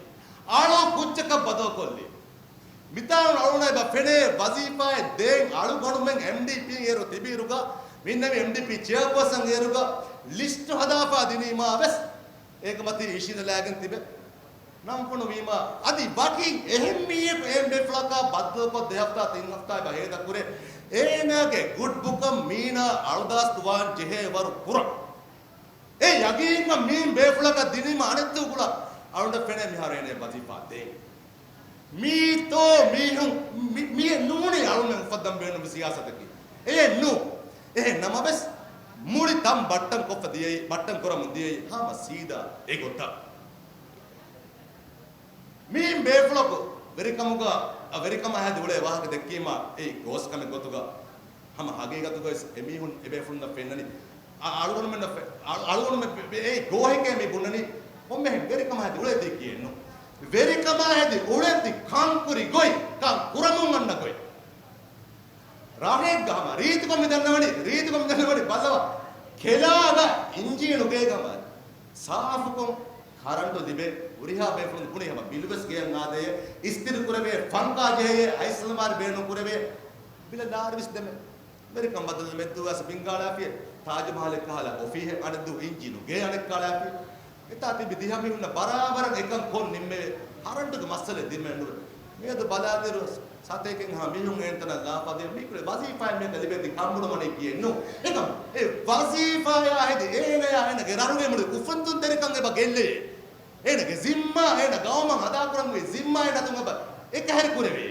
އަޅު ކުއްޖަކަށް ބަދަލުކޮށްލީ. މިތާނު އަޅުނަށް އެބަ ފެނޭ ވަޒީފާއެއް ދޭން އަޅުގަނޑުމެން އެމްޑީޕީ އޭރު ތިބިއިރުގަ، މިންނަވި އެމްޑީޕީ ޗެއާޕާސަން އޭރުގަ ލިސްޓު ހަދާފާ ދިނީމާ ވެސް އޭގެ މަތީ އިށީނދެލާގެން ތިބެ. ނަންފުނު ވީމާ، އަދި ވަކި އެހެން މީހަކު އެހެން ބޭފުޅަކާ ބައްދަލުކޮށް ދެ ހަފްތާ ތިން ހަފްތާ އެބަ ހޭދަ ކުރޭ، އޭނާގެ ގުޑް ބުކަށް މީނާ އަޅުދާސްތު ވާން ޖެހޭ ވަރު ކުރަން. އެ ޔަގީންކަން މީން ބޭފުޅަކަށް ދިނީމަ އަނެއްދޫ ގުޅާ އަޅުންނަށް ފެނޭ މިހާރު އޭނަ ވަޒީފާ ދޭ. މީތޯ މީހުން މި-، މިއެއް ނޫނީ އަޅުމެން އުފައްދަން ބޭނުންވި ސިޔާސަތަކީ. އެއެއް ނޫ. އެހެން ނަމަވެސް، މުޅި ތަން ބައްޓަން ކޮށްފަ ދިޔައީ، ބައްޓަން ކުރަމުން ދިޔައީ ހަމަ ސީދާ އެގޮތަށް. މިއިން ބޭފުޅަކު ވެރިކަމުގަ، އަ، ވެރިކަމާ ހެދި އުޅޭ ވާހަކަ ދެއްކީމާ، އެއީ ގޯސް ކަމެއް ގޮތުގަ، ހަމަ ހަގީގަތުގައި އެމީހުން އެބޭފުޅުންނަށް ފެންނަނީ، އަ، އަޅުގަނޑުމެންނަށް ފެ-، އަ، އަޅުގަނޑުމެން އެ ގޯހެކޭ މި ބުނަނީ، ކޮންމެހެން ވެރިކަމާ ހެދި އުޅޭތީ ކިޔެއްނު. ވެރިކަމާ ހެދި އުޅޭތީ ކަން ކުރި ގޮތް، ކަން ކުރަމުން އަންނަ ގޮތް. ރަށެއްގަ ހަމަ ރީތިކޮށް މި ދަންނަވަނީ، ރީތިކޮށް މި ދަންނަވަނީ ބައްލަވާ. ކެލާގަ އިންޖީނު ގޭގަ ހަމަ ސާފުކޮށް ކަރަންޓު ލިބޭ، ހުރިހާ ބޭފުޅުން ބުނީ ހަމަ ބިލުވެސް ގެޔަށް އާދޭ، އިސްތިރި ކުރެވޭ، ފަންކާ ޖެހޭ، އައިސް އަލަމާރި ބޭނުން ކުރެވޭ، ބިލަށް ލާރިވެސް ދެމޭ. ވެރިކަން ބަދަލު މެއްދޫ ވެސް ބިންގާޅާފިޔޭ، ތާޖުމަހަލެއް ކަހަލަ އޮފީހެއް އަނެއްދޫ އިންޖީނު ގޭ އަނެއްކާޅާފިޔޭ. އެތާ ތިބި ދިހަ މީހުންނަށް ބަރާބަރަށް އެކަން ކޮށް ނިންމެވޭ. ކަރަންޓުގެ މައްސަލަ ދިމެއް ނުވޭ. މިއަދު ބަލާލިއިރު ސަތޭކައެއްހާ މީހުން އެންތަނަށް ލާފަ ދިޔަ މީކުޅެ ވަޒީފާއެއް މީހަކަށް ލިބޭތީ ކަންބޮޑުވަނީ ކިޔެއްނު. އެކަމް އެ ވަޒީފާޔާ ހެދި އޭނަޔާ އޭނަގެ ރަށުގެ މުޅި އުފަންތުންތެރިކަން އެބަ ގެއްލެވޭ. އޭނަގެ ޒިންމާ، އޭނަ ގައުމަށް އަދާކުރަންވީ ޒިންމާ އޭނަ އަތުން އެބަ އެކަހެރި ކުރެވޭ.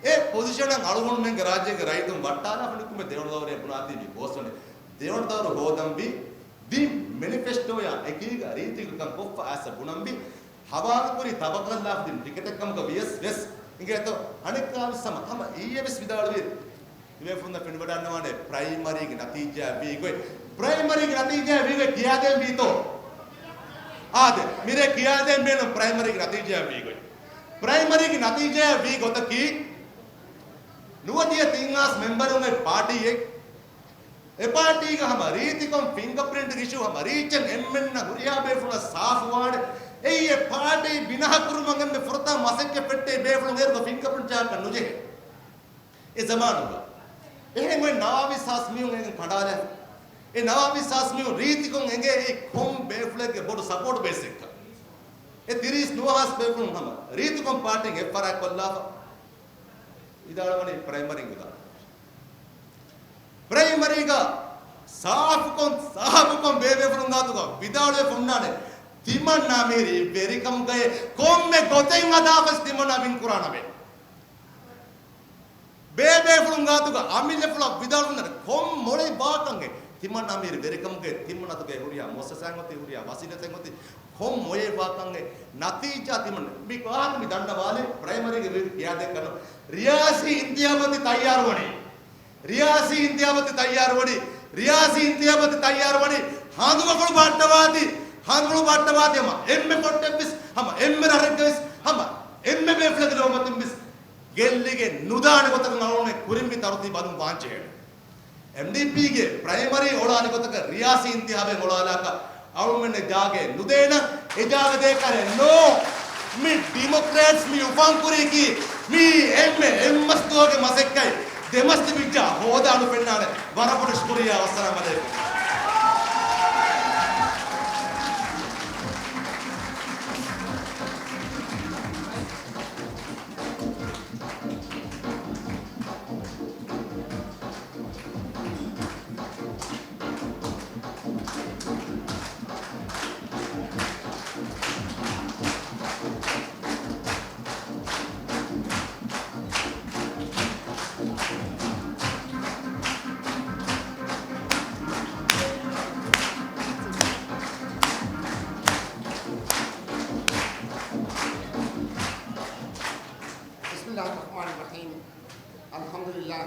އެ ޕޮޒިޝަނަށް އަޅުގަނޑުމެންގެ ރާއްޖޭގެ ރައްޔިތުން ވައްޓާލާފަ ނިކުމެ ދެވަނަ ދައުރޭ ބުނާތީ މި ގޯސްވަނީ. ދެވަނަ ދައުރު ހޯދަންވީ ދިން މެނިފެސްޓޯޔާ އެކީގަ ރީތިކޮށް ކޮށްފަ އައިސް ބުނަންވީ. ހަވާލުކުރީ ތަބަކަލް ލާފަ ދިން ޓިކެޓެއް ކަމުގަ ވިޔަސް ވެސް އިނގޭތޯ. އަނެއްކާވެސް ހަމަ، ހަމަ އިއްޔެވެސް ވިދާޅުވި ތިބޭފުޅުންނަށް ފެނިވަޑަންނަވާނެ ޕްރައިމަރީގެ ނަތީޖާ ވީ ގޮތް. ޕްރައިމަރީގެ ނަތީޖާ ވީ ގޮތް ކިޔާދޭން ވީތޯ؟ އާދެ، މިރޭ ކިޔާދޭން ބޭނުން ޕްރައިމަރީގެ ނަތީޖާ ވީ ގޮތް. ޕްރައިމަރީގެ ނަތީޖާ ވީ ގޮތަކީ، ނުވަދިހަ ތިން ހާސް މެމްބަރުންގެ ޕާޓީއެއް، އެ ޕާޓީގަ ހަމަ ރީތިކޮށް ފިންގަޕްރިންޓް އިޝޫ ހަމަ ރީއްޗެއް އެންމެންނަށް ހުރިހާ ބޭފުޅަށް ސާފުވާނެ. އެއީ އެ ޕާޓީ ބިނާކުރުމަށް އެންމެ ފުރަތަމަ މަސައްކަތް ފެއްޓޭ ބޭފުޅުން އޭރުގަ ފިންގަޕްރިންޓް ޖަހާކަށް ނުޖެހޭ. އެ ޒަމާނުގަ އެހެން އޮތް ނަވާވީސް ހާސް މީހުން އެނގެން ކަނޑާލާފަ. އެ ނަވާވީސް ހާސް މީހުން ރީތިކޮށް އެނގޭ އެ ކޮން ބޭފުޅެއްގެ ބޮޑު ސަޕޯޓް ބޭސްއެއްކަން. އެ ތިރީސް ނުވަ ހާސް ބޭފުޅުން ހަމަ ރީތިކޮށް ޕާޓީން އެއްފަރާތް ކޮށްލާފަ. ވިދާޅުވަނީ ޕްރައިމަރީގަ. ޕްރައިމަރީގަ ސާފުކޮން، ސާފުކޮން ބޭބޭފުޅުން ގާތުގަ ވިދާޅުވެފަ އޮންނާނެ. ތިމަންނާ މިހިރީ ވެރިކަމުގައި ކޮންމެ ގޮތެއް ހަދާފަސް ތިމަންނާ ވިން ކުރާނަމޭ. ބޭބޭފުޅުން ގާތުގަ އަމިއްލަފުޅަށް ވިދާޅުވަން ކޮން މޮޅެއް ވާކަން އެ ތިމަން އަމީރު ވެރިކަމުގެ ތިމަން އަތުގެ ހުރިހާ މުއައްސަސާއިން އޮތީ ހުރިހާ ވަސީލަތެއް އޮތީ ކޮން މޮޔެއް ވާކަން އެ ނަތީޖާ ތިމަން މި ވާހަކަ މި ދަންނަވާލި ޕްރައިމަރީގެ ވެރި ކިޔާދޭ ކަނު ރިޔާސީ އިންތިހާބަށް ތި ތައްޔާރުވަނީ. ރިޔާސީ އިންތިހާބަށް ތި ތައްޔާރުވަނީ. ރިޔާސީ އިންތިހާބަށް ތި ތައްޔާރުވަނީ. ހަނދުމަފުޅު ބައްޓަވާތި. ހަނދުމަފުޅު ބައްޓަވާތި ހަމަ އެންމެ ފޮއްޓެއްވެސް ހަމަ އެންމެ ރަށެއްގަވެސް ހަމަ އެންމެ ބޭފުޅެއްގެ ލޯމަތިންވެސް ގެއްލިގެން ނުދާނެ ގޮތަކަށް އަޅުގަނޑުމެން ކުރިންވީ ތަރުތީބު ބަލުން ވާންޖެހޭނެ. އެމްޑީޕީގެ ޕްރައިމަރީ އޮޅާލި ގޮތަކަށް ރިޔާސީ އިންތިހާބެއް އޮޅާލާކަށް އަޅުގަނޑުމެންނަށް ޖާގައެއް ނުދޭނަން. އެ ޖާގަ ދޭކަށް ނޯ. މި ޑިމޮކްރެޓްސް މި އުފަންކުރީކީ މީ އެންމެ އެއްމަސް ދުވަހުގެ މަސައްކަތް ދެމަސް ތިބިއްޖާ ހޯދާނު ފެންނާނެ. ވަރަށް ބޮޑަށް ޝުކުރިއްޔާ. ވައްސަލާމް އަލައިކުމް.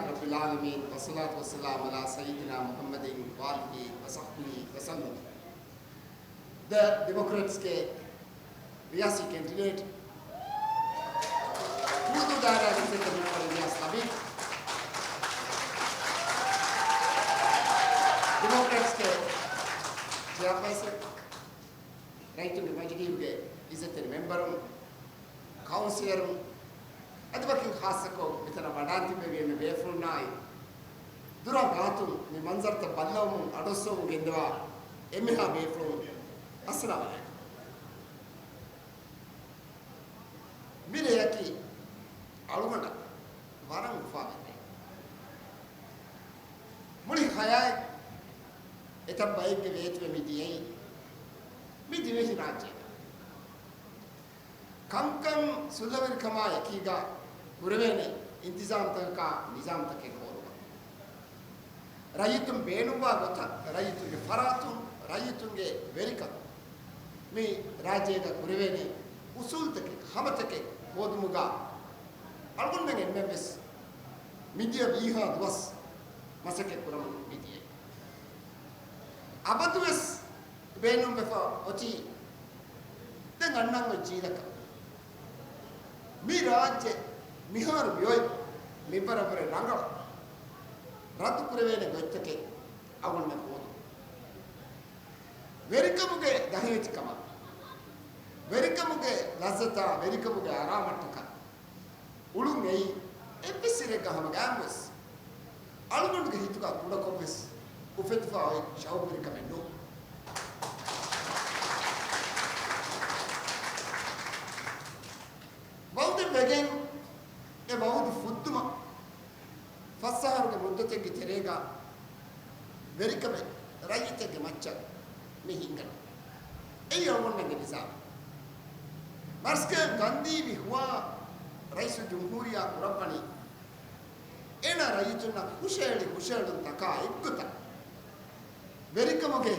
ރައްބިލް ޢާލަމީން، ވައްޞަލާތު ވައްސަލާމު ޢަލާ ސައްޔިދިނާ މުޙައްމަދިން ވައާލިހި ވަޞަޙްބިހި ވަސައްލަމް. ދަ ޑިމޮކްރެޓްސްގެ ރިޔާސީ ކެންޑިޑޭޓް، ހޫދޫ ދާއިރާގެ އިއްޒަތްތެރި މެމްބަރު އިލްޔާސް ލަބީބް، ޑިމޮކްރެޓްސްގެ ޗެއާޕާސަން، ރައްޔިތުންގެ މަޖިލީހުގެ އިއްޒަތްތެރި މެމްބަރުން، ކައުންސިލަރުން، އަދި ވަކިން ޚާއްޞަކޮށް މިތަނަށް ވަޑާން ތިއްބެވި އެންމެ ބޭފުޅުންނާއި، ދުރާ ގާތުން މި މަންޒަރުތައް ބައްލަވަމުން އަޑުއައްސަވަމުން ގެންދަވާ އެންމެހާ ބޭފުޅުން، އައްސަލާމް ޢަލައިކުމް. މި ރެޔަކީ އަޅުގަނޑަށް ވަރަށް އުފާވެރި ރެއެއް. މުޅި ޙަޔާތް އެތައް ބައެއްގެ ވޭތުވެ މި ދިޔައީ މި ދިވެހި ރާއްޖޭގަ. ކަންކަން ސުލްހަވެރިކަމާ އެކީގަ ކުރެވޭނެ އިންތިޒާމްތަކަކާ ނިޒާމްތަކެއް ހޯދުމަށް. ރައްޔިތުން ބޭނުންވާ ގޮތަށް ރައްޔިތުންގެ ފަރާތުން ރައްޔިތުންގެ ވެރިކަން މި ރާއްޖޭގަ ކުރެވޭނެ އުސޫލްތަކެއް ހަމަތަކެއް ހޯދުމުގަ އަޅުގަނޑުމެން އެންމެންވެސް މިދިޔަ ވީހާ ދުވަސް މަސައްކަތް ކުރަމުން މިދިޔައީ. އަބަދުވެސް ބޭނުންވެފަ އޮތީ ދެން އަންނަން އޮތް ޖީލަކަށް. މި ރާއްޖެ މިހާރު މިއޮތް މިންވަރަށްވުރެ ރަނގަޅަށް ރައްދު ކުރެވޭނެ ގޮތްތަކެއް އަޅުގަނޑުމެން ހޯދުން. ވެރިކަމުގެ ދަހިވެތިކަމާ، ވެރިކަމުގެ ލައްޒަތާ، ވެރިކަމުގެ އަރާމަށްޓަކާ އުޅުން އެއީ އެއްވެސް ސިރެއްގަ ހަމަ ގާތްވެސް އަޅުގަނޑުގެ ހިތުގަ ކުޑަކޮށްވެސް އުފެދިފަ އޮތް ޝައުގުވެރިކަމެއް ނޫން. ވައުދެއް ވެގެން އެ ވައުދު ފުއްދުމަށް ފަސް އަހަރުގެ މުއްދަތެއްގެ ތެރޭގަ ވެރިކަމެއް ރައްޔިތެއްގެ މައްޗަށް މި ހިންގަނީ. އެއީ އަޅުގަނޑުމެންގެ ނިޒާމް. މަރްކަޒް ގަންދީ މި ހުވާ ރައީސުލްޖުމްހޫރިއްޔާ ކުރައްވަނީ އޭނާ ރައްޔިތުންނަށް ހުށައެޅި ހުށައެޅުންތަކާ އެއްގޮތަށް ވެރިކަމުގެ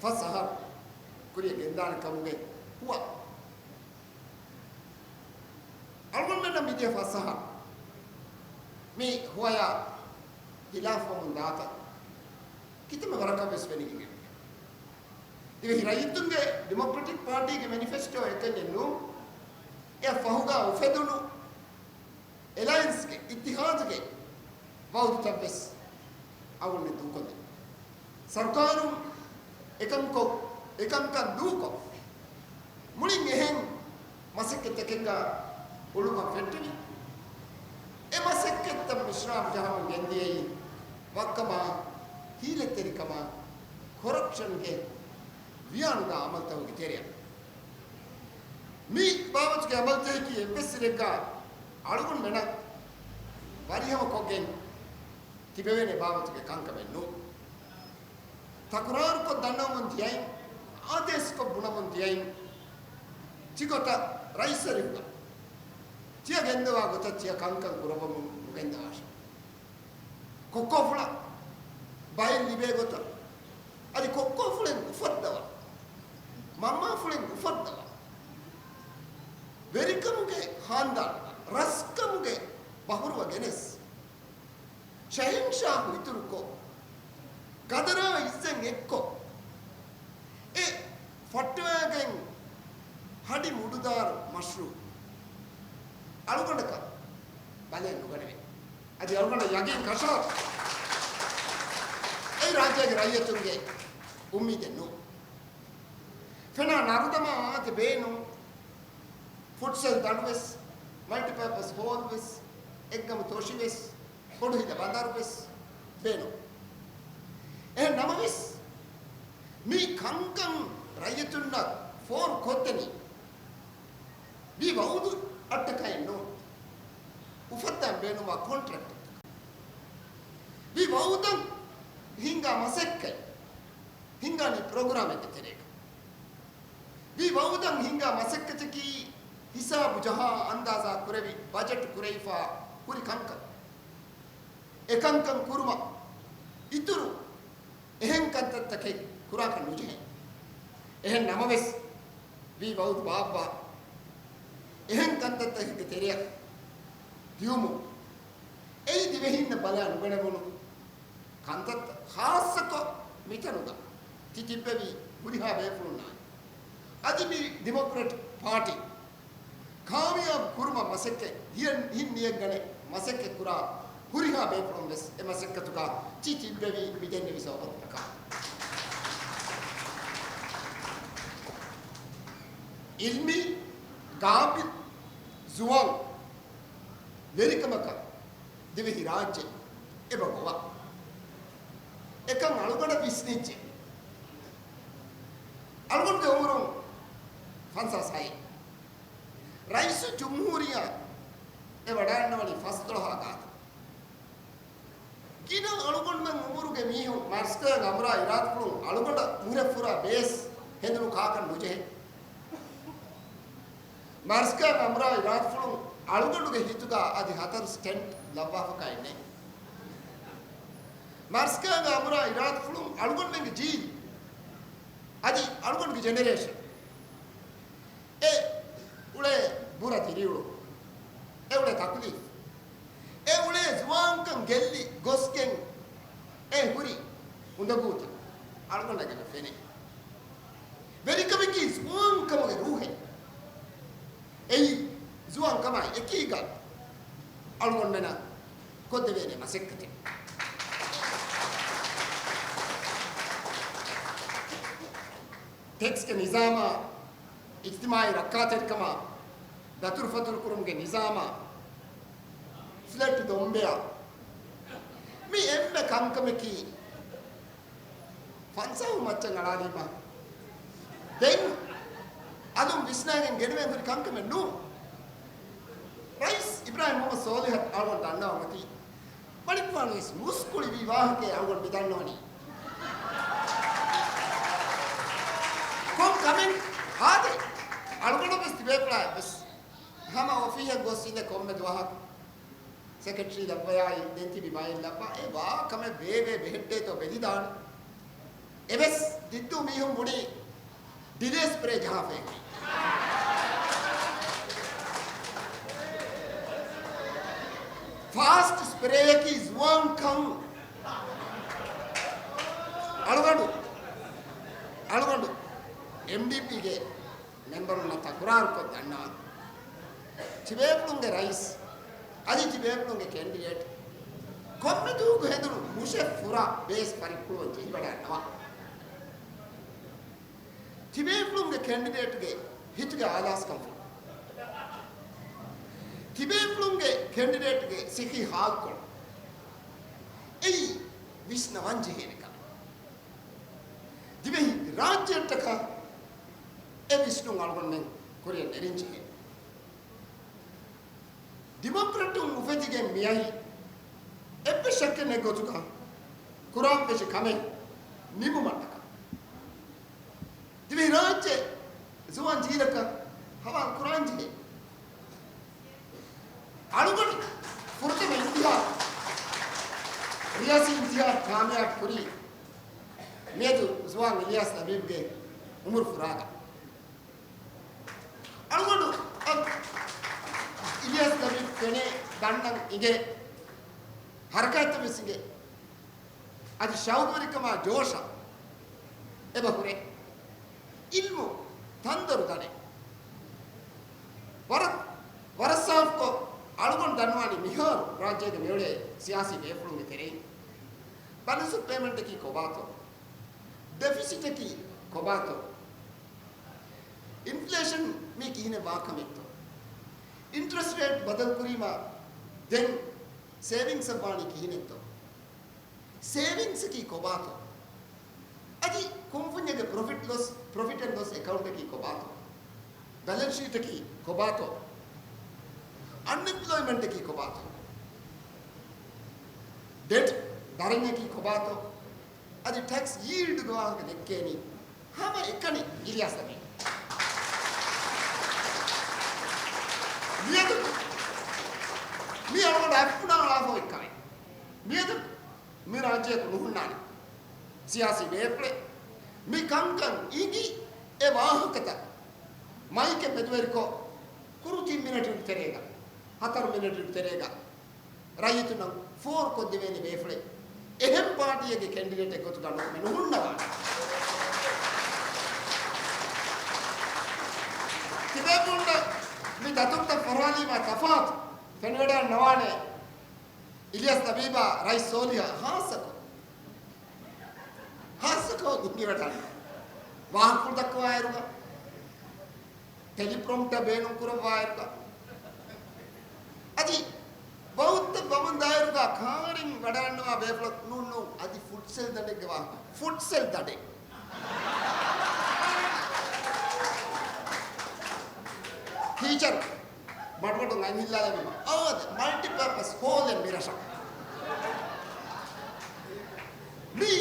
ފަސް އަހަރު ކުރިއަށް ގެންދާނެ ކަމުގެ ހުވާ. އަޅުގަނޑުމެންނަށް މިދިޔަ ފަސް އަހަރު މި ހުވަޔާ ހިލާފްވަމުން ދާތަން ކިތަންމެ ވަރަކަށް ވެސް ފެނިގެން އެނގޭ. ދިވެހި ރައްޔިތުންގެ ޑިމޮކްރެޓިކް ޕާޓީގެ މެނިފެސްޓޯ އެކަންޏެއް ނޫން. އެއަށް ފަހުގަ އުފެދުނު އެލައިންސްގެ، އިއްތިޙާދުގެ ވައުދުތައްވެސް އަޅުގަނޑުމެން ދޫކޮށްލި. ސަރުކާރުން އެކަންކޮށް، އެކަންކަން ދޫކޮށް، މުޅިން އެހެން މަސައްކަތްތަކެއްގަ އުޅުމަށް ފެއްޓެވި. އެ މަސައްކަތްތައް މިސްރާބު ޖަހަމުން ގެންދިޔައީ ވައްކަމާ، ހީލަތްތެރިކަމާ، ކޮރަޕްޝަންގެ ވިޔާނުދާ އަމަލުތަކުގެ ތެރެއަށް. މި ބާވަތުގެ އަމަލުތަކަކީ އެއްވެސް ސިރެއްގަ އަޅުގަނޑުމެނަށް ވަރިހަމަކޮށްގެން ތިބެވޭނެ ބާވަތުގެ ކަންކަމެއް ނޫން. ތަކުރާރުކޮށް ދަންނަވަމުން ދިޔައިން، އާދޭސްކޮށް ބުނަމުން ދިޔައިން، ތިގޮތަށް ރައީސްވެރިންނަށް ތިޔަ ގެންދަވާ ގޮތަށް ތިޔަ ކަންކަން ކުރައްވަމުން ނުގެންދަވާށެވެ. ކޮއްކޯފުޅަށް ބައެއް ލިބޭ ގޮތަށް، އަދި ކޮއްކޯފުޅެއް އުފައްދަވާ، މަންމާފުޅެއް އުފައްދަވާ، ވެރިކަމުގެ ހާނދާން، ރަސްކަމުގެ ބަހުރުވަ ގެނެސް، ޝަހެންޝާހު އިތުރުކޮށް، ގަދަރާ އިއްޒަތް އެއްކޮށް، އެ ފައްޓަވާގެން ހަޑި މުޑުދާރު މަޝްރޫޢު އަޅުގަނޑަކަށް ބަލައެއް ނުގަނެވޭ. އަދި އަޅުގަނޑަށް ޔަގީން ކަށަވަރު އެއީ ރާއްޖޭގެ ރައްޔިތުންގެ އުއްމީދެއް ނޫން. ފެނާ ނަރުދަމާ އާދެ ބޭނުން، ފުޓްސަލް ދަނޑުވެސް، މަލްޓިޕާޕަސް ހޯލްވެސް، އެއްގަމު ތޮށިވެސް، ބޮޑުހިލަ ބަނދަރުވެސް ބޭނުން. އެހެން ނަމަވެސް، މި ކަންކަން ރައްޔިތުންނަށް ފޯރު ކޮށްދެނީ ވީ ވައުދު އަށްޓަކައެއް ނޫން، އުފައްދާން ބޭނުންވާ ކޮންޓްރެކްޓްތަކަށް. ވީ ވައުދަށް ހިންގާ މަސައްކަތް ހިންގާނީ ޕްރޮގްރާމެއްގެ ތެރޭގަ. ވީ ވައުދަށް ހިންގާ މަސައްކަތަކީ ހިސާބު ޖަހާ، އަންދާޒާ ކުރެވި، ބަޖެޓް ކުރެވިފަ ހުރި ކަންކަން. އެކަންކަން ކުރުމަށް އިތުރު އެހެން ކަންތައްތަކެއް ކުރާކަށް ނުޖެހޭ. އެހެން ނަމަވެސް، ވީ ވައުދު ބާއްވާ އެހެން ކަންތައްތަކެއްގެ ތެރެއަށް ދިޔުމުން، އެއީ ދިވެހީންނަށް ބަލާ ނުގަނެވުނު ކަންތައްތައް. ޚާއްޞަކޮށް މިތަނުގަ ތި ތިއްބެވި ހުރިހާ ބޭފުޅުންނާއި، އަދި މި ޑިމޮކްރެޓް ޕާޓީ ކާމިޔާބު ކުރުމަށް މަސައްކަތް ހިޔަ-، ހިން ނިޔަތްގަނެ މަސައްކަތް ކުރާ ހުރިހާ ބޭފުޅުން ވެސް އެ މަސައްކަތުގަ ތި ތިއްބެވީ މިދެންނެވި ސަބަބަކަށް. އިލްމީ، ގާބިލް، ޒުވާން ވެރިކަމަކަށް ދިވެހި ރާއްޖެ އެބަ ގޮވާ. އެކަން އަޅުގަނޑަށް ވިސްނިއްޖެ. އަޅުގަނޑުގެ އުމުރުން ފަންސާސް ހައެއް. ރައީސުލްޖުމްހޫރިއްޔާ އެ ވަޑައިގަންނަވަނީ ފަސްދޮޅަހާ ގާތު. ގިނަ އަޅުގަނޑުމެން އުމުރުގެ މީހުން މާރްސްކާ އަމުރާ އިރާދަފުޅުން އަޅުގަނޑަށް މުހުރެއް ފުރާ ބޭސް ހެނދުނު ކާކަށް ނުޖެހޭ. މާރްސްކާ އަމުރާ އިރާދަފުޅުން އަޅުގަނޑުގެ ހިތުގަ އަދި ހަތަރު ސްޓެންޓް ލައްވާފަކައެއް ނެތް. މާރްސްކާ އަމުރާ އިރާދަފުޅުން އަޅުގަނޑުމެންގެ ޖީލް އަދި އަޅުގަނޑުގެ ޖެނެރޭޝަން އެ އުޅޭ ބުރަ ދިރިއުޅުން، އެ އުޅޭ ތަކުލީފު، އެ އުޅޭ ޒުވާންކަން ގެއްލި ގޮސްގެން އެ ހުރި އުނދަގޫތައް އަޅުގަނޑަށް އެބަ ފެނޭ. ވެރިކަމަކީ ޒުވާންކަމުގެ ރޫހެއް. އެއީ ޒުވާންކަމާއި އެކީގަ އަޅުގަނޑުމެނަށް ކޮށްދެވޭނެ މަސައްކަތެއް. ޓެކްސްގެ ނިޒާމާ، އިޖްތިމާޢީ ރައްކާތެރިކަމާ، ދަތުރުފަތުރުކުރުމުގެ ނިޒާމާ، ފްލެޓް ދޮންބެއާ، މި އެންމެ ކަންކަމަކީ ފަންސާހު މައްޗަށް އަޅާލީމަ، ދެން އަލުން ވިސްނާގެން ގެނެވެން ހުރި ކަންކަމެއް ނޫން. ރައީސް އިބްރާހިމް މުޙައްމަދު ޞާލިޙަށް އަޅުގަނޑު ދަންނަވަން އޮތީ، މަނިކުފާނު ވެސް މުސްކުޅިވީ ވާހަކައެއް އަޅުގަނޑު މި ދަންނަވަނީ. ކޮން ކަމެއް ހާދައި އަޅުގަނޑަށް ވެސް ތިބޭފުޅާއަށް ވެސް ހަމަ އޮފީހަށް ގޮސް އިނދެ ކޮންމެ ދުވަހަކު ސެކްރެޓަރީ ލައްވަޔާއި ދެން ތިބި ބައެއް ލައްވާ އެ ވާ ކަމެއް ވޭވޭ ބެހެއްޓޭތޯ ބެލިދާނެ. އެވެސް ދިއްދޫ މީހުން ބުނީ ޑިލޭ ސްޕްރޭ ޖަހާފައި. ފާސްޓް ސްޕްރޭއަކީ ޒުވާންކަން. އަޅުގަނޑު، އަޅުގަނޑު އެމްޑީޕީގެ މެމްބަރުންނަށް ތަކުރާރުކޮށް ދަންނަވަން. ތިބޭފުޅުންގެ ރައީސް އަދި ތިބޭފުޅުންގެ ކެންޑިޑޭޓް ކޮންމެ ދުވަހަކު ހެނދުނު މުށެއް ފުރާ ބޭސް ފަރިއްކުޅުވަން ޖެހިވަޑައިގަންނަވާ. ތިބޭފުޅުންގެ ކެންޑިޑޭޓްގެ ހިތުގެ އާލާސްކަންފުޅު، ތިބޭފުޅުންގެ ކެންޑިޑޭޓްގެ ސިއްހީ ހާލުކޮޅު، އެއީ ވިސްނަވަން ޖެހޭނެ ކަމެއް. ދިވެހި ރާއްޖެއަށްޓަކާ އެ ވިސްނުން އަޅުގަނޑުމެން ކުރިއަށް ނެރެން ޖެހޭ. ޑިމޮކްރެޓުން އުފެދިގެން މިއައީ އެއްވެސް ޝައްކެއް ނެތް ގޮތުގަ ކުރާން ފެށި ކަމެއް ނިމުމަށްޓަކާ. ދިވެހިރާއްޖެ ޒުވާން ޖީލަކަށް ހަވާލު ކުރާން ޖެހޭ. އަޅުގަނޑު ފުރަތަމަ އިންތިހާބު، ރިޔާސީ އިންތިހާބު ކާމިޔާބު ކުރީ މިއަދު ޒުވާން އިލްޔާސް ލަބީބްގެ އުމުރު ފުރާގަ. އަޅުގަނޑު އަ-، އިލްޔާސް ލަބީބް ފެނޭ، ދަންނަން އިނގޭ، ހަރަކާތްތައް ވެސް އިނގޭ. އަދި ޝައުގުވެރިކަމާ ޖޯޝަށް އެބަ ހުރޭ. އިލްމު ތަންދޮރު ދަނެ. ވަރަށް، ވަރަށް ސާފުކޮށް އަޅުގަނޑު ދަންނަވާނީ މިހާރު ރާއްޖޭގެ މިއުޅޭ ސިޔާސީ ބޭފުޅުންގެ ތެރެއިން ބެލެންސް އޮފް ޕޭމަންޓަކީ ކޮބާތޯ؟ ޑެފިސިޓަކީ ކޮބާތޯ؟ އިންފްލޭޝަން މީ ކިހިނެއް ވާ ކަމެއްތޯ؟ އިންޓްރެސްޓް ރޭޓް ބަދަލުކުރީމާ ދެން ސޭވިންގްސް އަށް ވާނީ ކިހިނެއްތޯ؟ ސޭވިންގްސަކީ ކޮބާތޯ؟ އަދި ކުންފުންޏެއްގެ ޕްރޮފިޓް ލޮސް، ޕްރޮފިޓް އެންޑް ލޮސް އެކައުންޓަކީ ކޮބާތޯ؟ ބެލެންސް ޝީޓަކީ ކޮބާތޯ؟ އަންއެމްޕްލޯއިމަންޓަކީ ކޮބާތޯ؟ ޑެޓް ދަރަންޏަކީ ކޮބާތޯ؟ އަދި ޓެކްސް ޔީލްޑްގެ ވާހަކަ ދެއްކޭނީ ހަމަ އެކަނި އިލްޔާސް ލަބީބް. މިއަދު މި އަޅުގަނޑު އަތްފުނާ އަޅާފަ އޮތް ކަމެއް. މިއަދު މި ރާއްޖެއަކު ނުހުންނާނެ ސިޔާސީ ބޭފުޅެއް. މި ކަންކަން އިނގި އެ ވާހަކަތައް މައިކެއް މެދުވެރިކޮށް، ކުރު ތިން މިނެޓުގެ ތެރޭގަ، ހަތަރު މިނެޓުގެ ތެރޭގަ ރައްޔިތުންނަށް ފޯރުކޮށްދެވޭނެ ބޭފުޅެއް އެހެން ޕާޓީއެއްގެ ކެންޑިޑޭޓެއް ގޮތުގަ ނުކުމެ ނުހުންނަވާނެ. ތިބޭފުޅުންނަށް މި ދަތުރުތައް ފަރާލީމާ ތަފާތު ފެނިވަޑައިގަންނަވާނެ. އިލްޔާސް ލަބީބާ ރައީސް ސޯލިހަށް ހާއްސަކޮށް، ހާއްސަކޮށް އިނގިވަޑައިގަންނަވާނެ. ވާހަކަފުޅު ދައްކަވާއިރުގަ، ޓެލިޕްރޮމްޕްޓަރ ބޭނުން ކުރައްވާއިރުގަ، އަދި ވައުދުތައް ވަމުންދާއިރުގަ ކާރިން ވަޑައިގަންނަވާ ބޭފުޅަކު ނޫން، ނޫން، އަދި ފުޓްސަލް ދަނޑެއްގެ ވާހަކަ. ފުޓްސަލް ދަނޑެއް. ޓީޗަރު މަޑުމަޑުން އަތް ހިއްލާލެވުމަށް އާދެ، މަލްޓިޕާޕަސް ހޯލެއް މިރަށަށް. މީ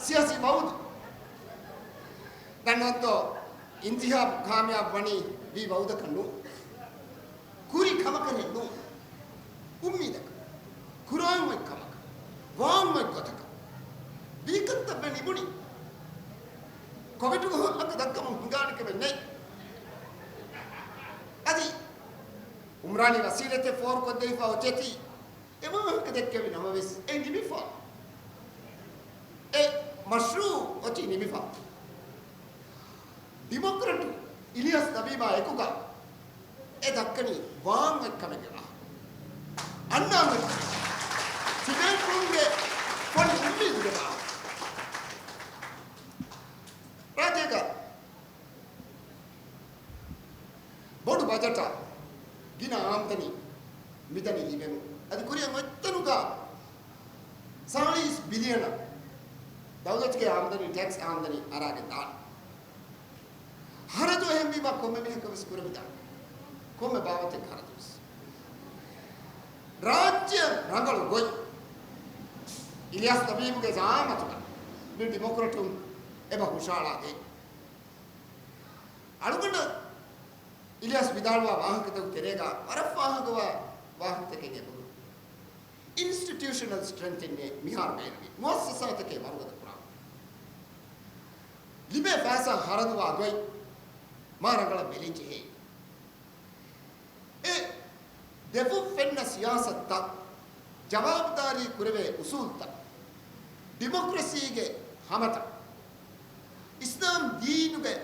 ސިޔާސީ ވައުދު. ދަންނަވަންތޯ، އިންތިހާބު ކާމިޔާބު ވަނީ ވީ ވައުދަކަށް ނޫން. ކުރި ކަމަކަށް ނޫން. އުއްމީދަކަށް، ކުރާން އޮތް ކަމަކަށް، ވާން އޮތް ގޮތަކަށް. ވީ ކަންތައް ވެ ލިބުނީ. ކޮވިޑުގެ ހައްގު ދައްކަމުން ހިނގާނެ ކަމެއް ނެތް. އަދި އުމްރާނީ ވަސީލަތެއް ފޯރުކޮށްދެވިފަ އޮތޭތީ، އެ ވާހަކަ ދެއްކެވި ނަމަވެސް އެ ނިމިފަ. އެ މަޝްރޫއު އޮތީ ނިމިފަ. ޑިމޮކްރެޓު އިލްޔާސް ލަބީބާ އެކުގަ އެ ދައްކަނީ ވާން އޮތް ކަމެއްގެ ވާހަކަ. އަންނާން އޮތް ކަމެއް. ތިބޭފުޅުންގެ ފޮނި އުއްމީދުގެ ވާހަކަ. ރާއްޖޭގަ ބޮޑު ބަޖެޓާ ގިނަ އާމްދަނީ މިދަނީ ލިބެމުން. އަދި ކުރިއަށް އޮތްތަނުގަ ސާޅީސް ބިލިއަނަށް ދައުލަތުގެ އާމްދަނީ، ޓެކްސް އާމްދަނީ އަރާގެން ދާނެ. ހަރަދު އެހެންވީމާ ކޮންމެ މީހަކަށް ވެސް ކުރެވިދާނެ. ކޮންމެ ބާވަތެއްގެ ހަރަދު ވެސް. ރާއްޖެއަށް ރަނގަޅު ގޮތް. އިލްޔާސް ލަބީބުގެ ޒައާމަތުގަ މި ޑިމޮކްރެޓުން އެބަ ހުށައަޅާދޭ. އަޅުގަނޑަށް އިލްޔާސް ވިދާޅުވާ ވާހަކަތަކުގެ ތެރޭގަ ވަރަށް ފާހަގަވާ ވާހަކަތަކެއް އެބަހުރި. އިންސްޓިޓިއުޝަނަލް ސްޓްރެންތެއް މިހާރު ބޭނުންވީ. މުއައްސަސާތަކެއް ވަރުގަދަ ކުރާ. ލިބޭ ފައިސާ ހަރަދުވާ ގޮތް މާ ރަނގަޅަށް ބެލެންޖެހޭ. އެ ދެފުށް ފެންނަ ސިޔާސަތުތައް، ޖަވާބުދާރީ ކުރެވޭ އުސޫލުތައް، ޑިމޮކްރަސީގެ ހަމަތައް، އިސްލާމް ދީނުގެ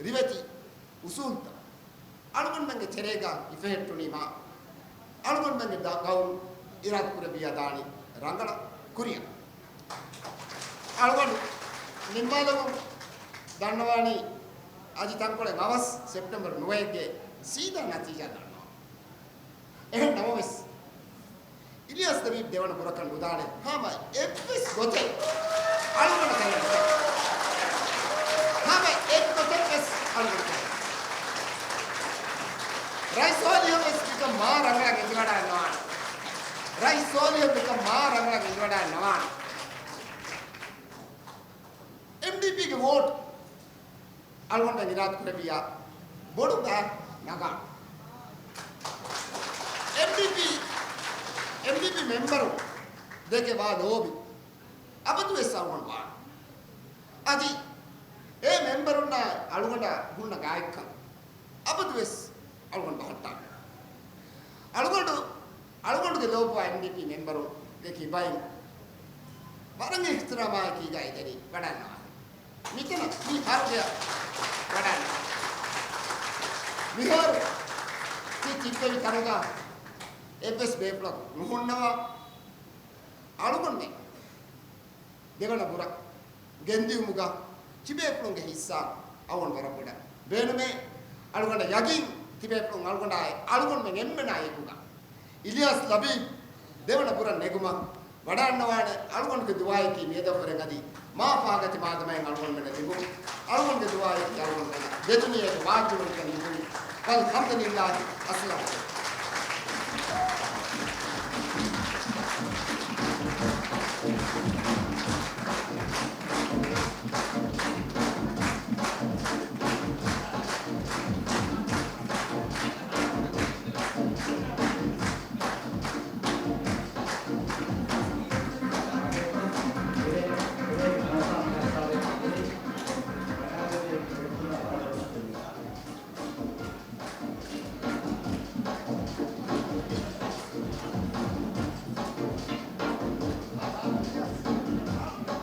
ރިވެތި އުސޫލުތައް އަޅުގަނޑުމެންގެ ތެރޭގަ ހިފެހެއްޓުނީމާ، އަޅުގަނޑުމެންގެ ދަ-، ގައުމު އިރާދަކުރެއްވިއްޔާ ދާނީ ރަނގަޅަށް ކުރިއަށް. އަޅުގަނޑު ނިންމާލަމުން ދަންނަވާނީ، އަދި ތަންކޮޅެއް އަވަސް ސެޕްޓެމްބަރު ނުވައެއްގެ ސީދާ ނަތީޖާ ދަންނަވާ. އެހެން ނަމަވެސް، އިލްޔާސް ލަބީބް ދެވަނަ ބުރަކަށް ނުދާނެ ހަމަ އެއްވެސް ގޮތެއް އަޅުގަނޑަކަށް ނެތް. ހަމަ އެއްގޮތެއް ވެސް އަޅުގަނޑަކަށް ނެތް. ރައީސް ސޯލިހަށް ވެސް މިކަން މާ ރަނގަޅަށް އެނގިވަޑައިގަންނަވާނެ. ރައީސް ސޯލިހަށް މިކަން މާ ރަނގަޅަށް އެނގިވަޑައިގަންނަވާނެ. އެމްޑީޕީގެ ވޯޓް އަޅުގަނޑަށް އިރާދަ ކުރެއްވިއްޔާ ބޮޑު ބައެއް ނަގާނެ. އެމްޑީޕީ، އެމްޑީޕީ މެމްބަރު ދެކެ ވާ ލޯބި އަބަދުވެސް އަޅުގަނޑު ވާނެ. އަދި އެ މެމްބަރުންނާ އަޅުގަނޑަށް ހުންނަ ގާތްކަން އަބަދުވެސް އަޅުގަނޑު ބަހައްޓާނެ. އަޅުގަނޑު، އަޅުގަނޑުގެ ލޯބިވާ އެމްޑީޕީ މެމްބަރުންގެ ކިބައިން ވަރަށް އިޙްތިރާމާއެކީގަ އެދެނީ ވަޑައިގަންނަވާނެ. މިތަނަށް މި ހަރުގެއަށް ވަޑައިގަންނަވާނެ. މިހާރު ތި ތިއްބެވި ތަނުގަ އެއްވެސް ބޭފުޅަކު ނުހުންނަވާ. އަޅުގަނޑުމެން ދެވަނަ ބުރަ ގެންދިއުމުގަ ތިބޭފުޅުންގެ ހިއްސާ އަޅުގަނޑު ވަރަށް ބޮޑަށް ބޭނުމޭ. އަޅުގަނޑަށް ޔަގީން ތިބޭފުޅުން އަޅުގަނޑާއި އަޅުގަނޑުމެން އެންމެނާ އެކުގަ އިލްޔާސް ލަބީބް ދެވަނަ ބުރަށް ނެގުމަށް ވަޑައިގަންނަވާނެ. އަޅުގަނޑުގެ ދުޢާއަކީ މިއަދަށްވުރެ އަދި މާ ފާގަތި މާދަމައިން އަޅުގަނޑުމެންނަށް ލިބުން. އަޅުގަނޑުގެ ދުޢާއަކީ އަޅުގަނޑުމެންނަށް ދެދުނިޔޭގެ ވާގިވަންކަން ލިބުން. ވަލްޙަމްދުލިއްލާހި. އައްސަލާމު ޢަލައިކުމް.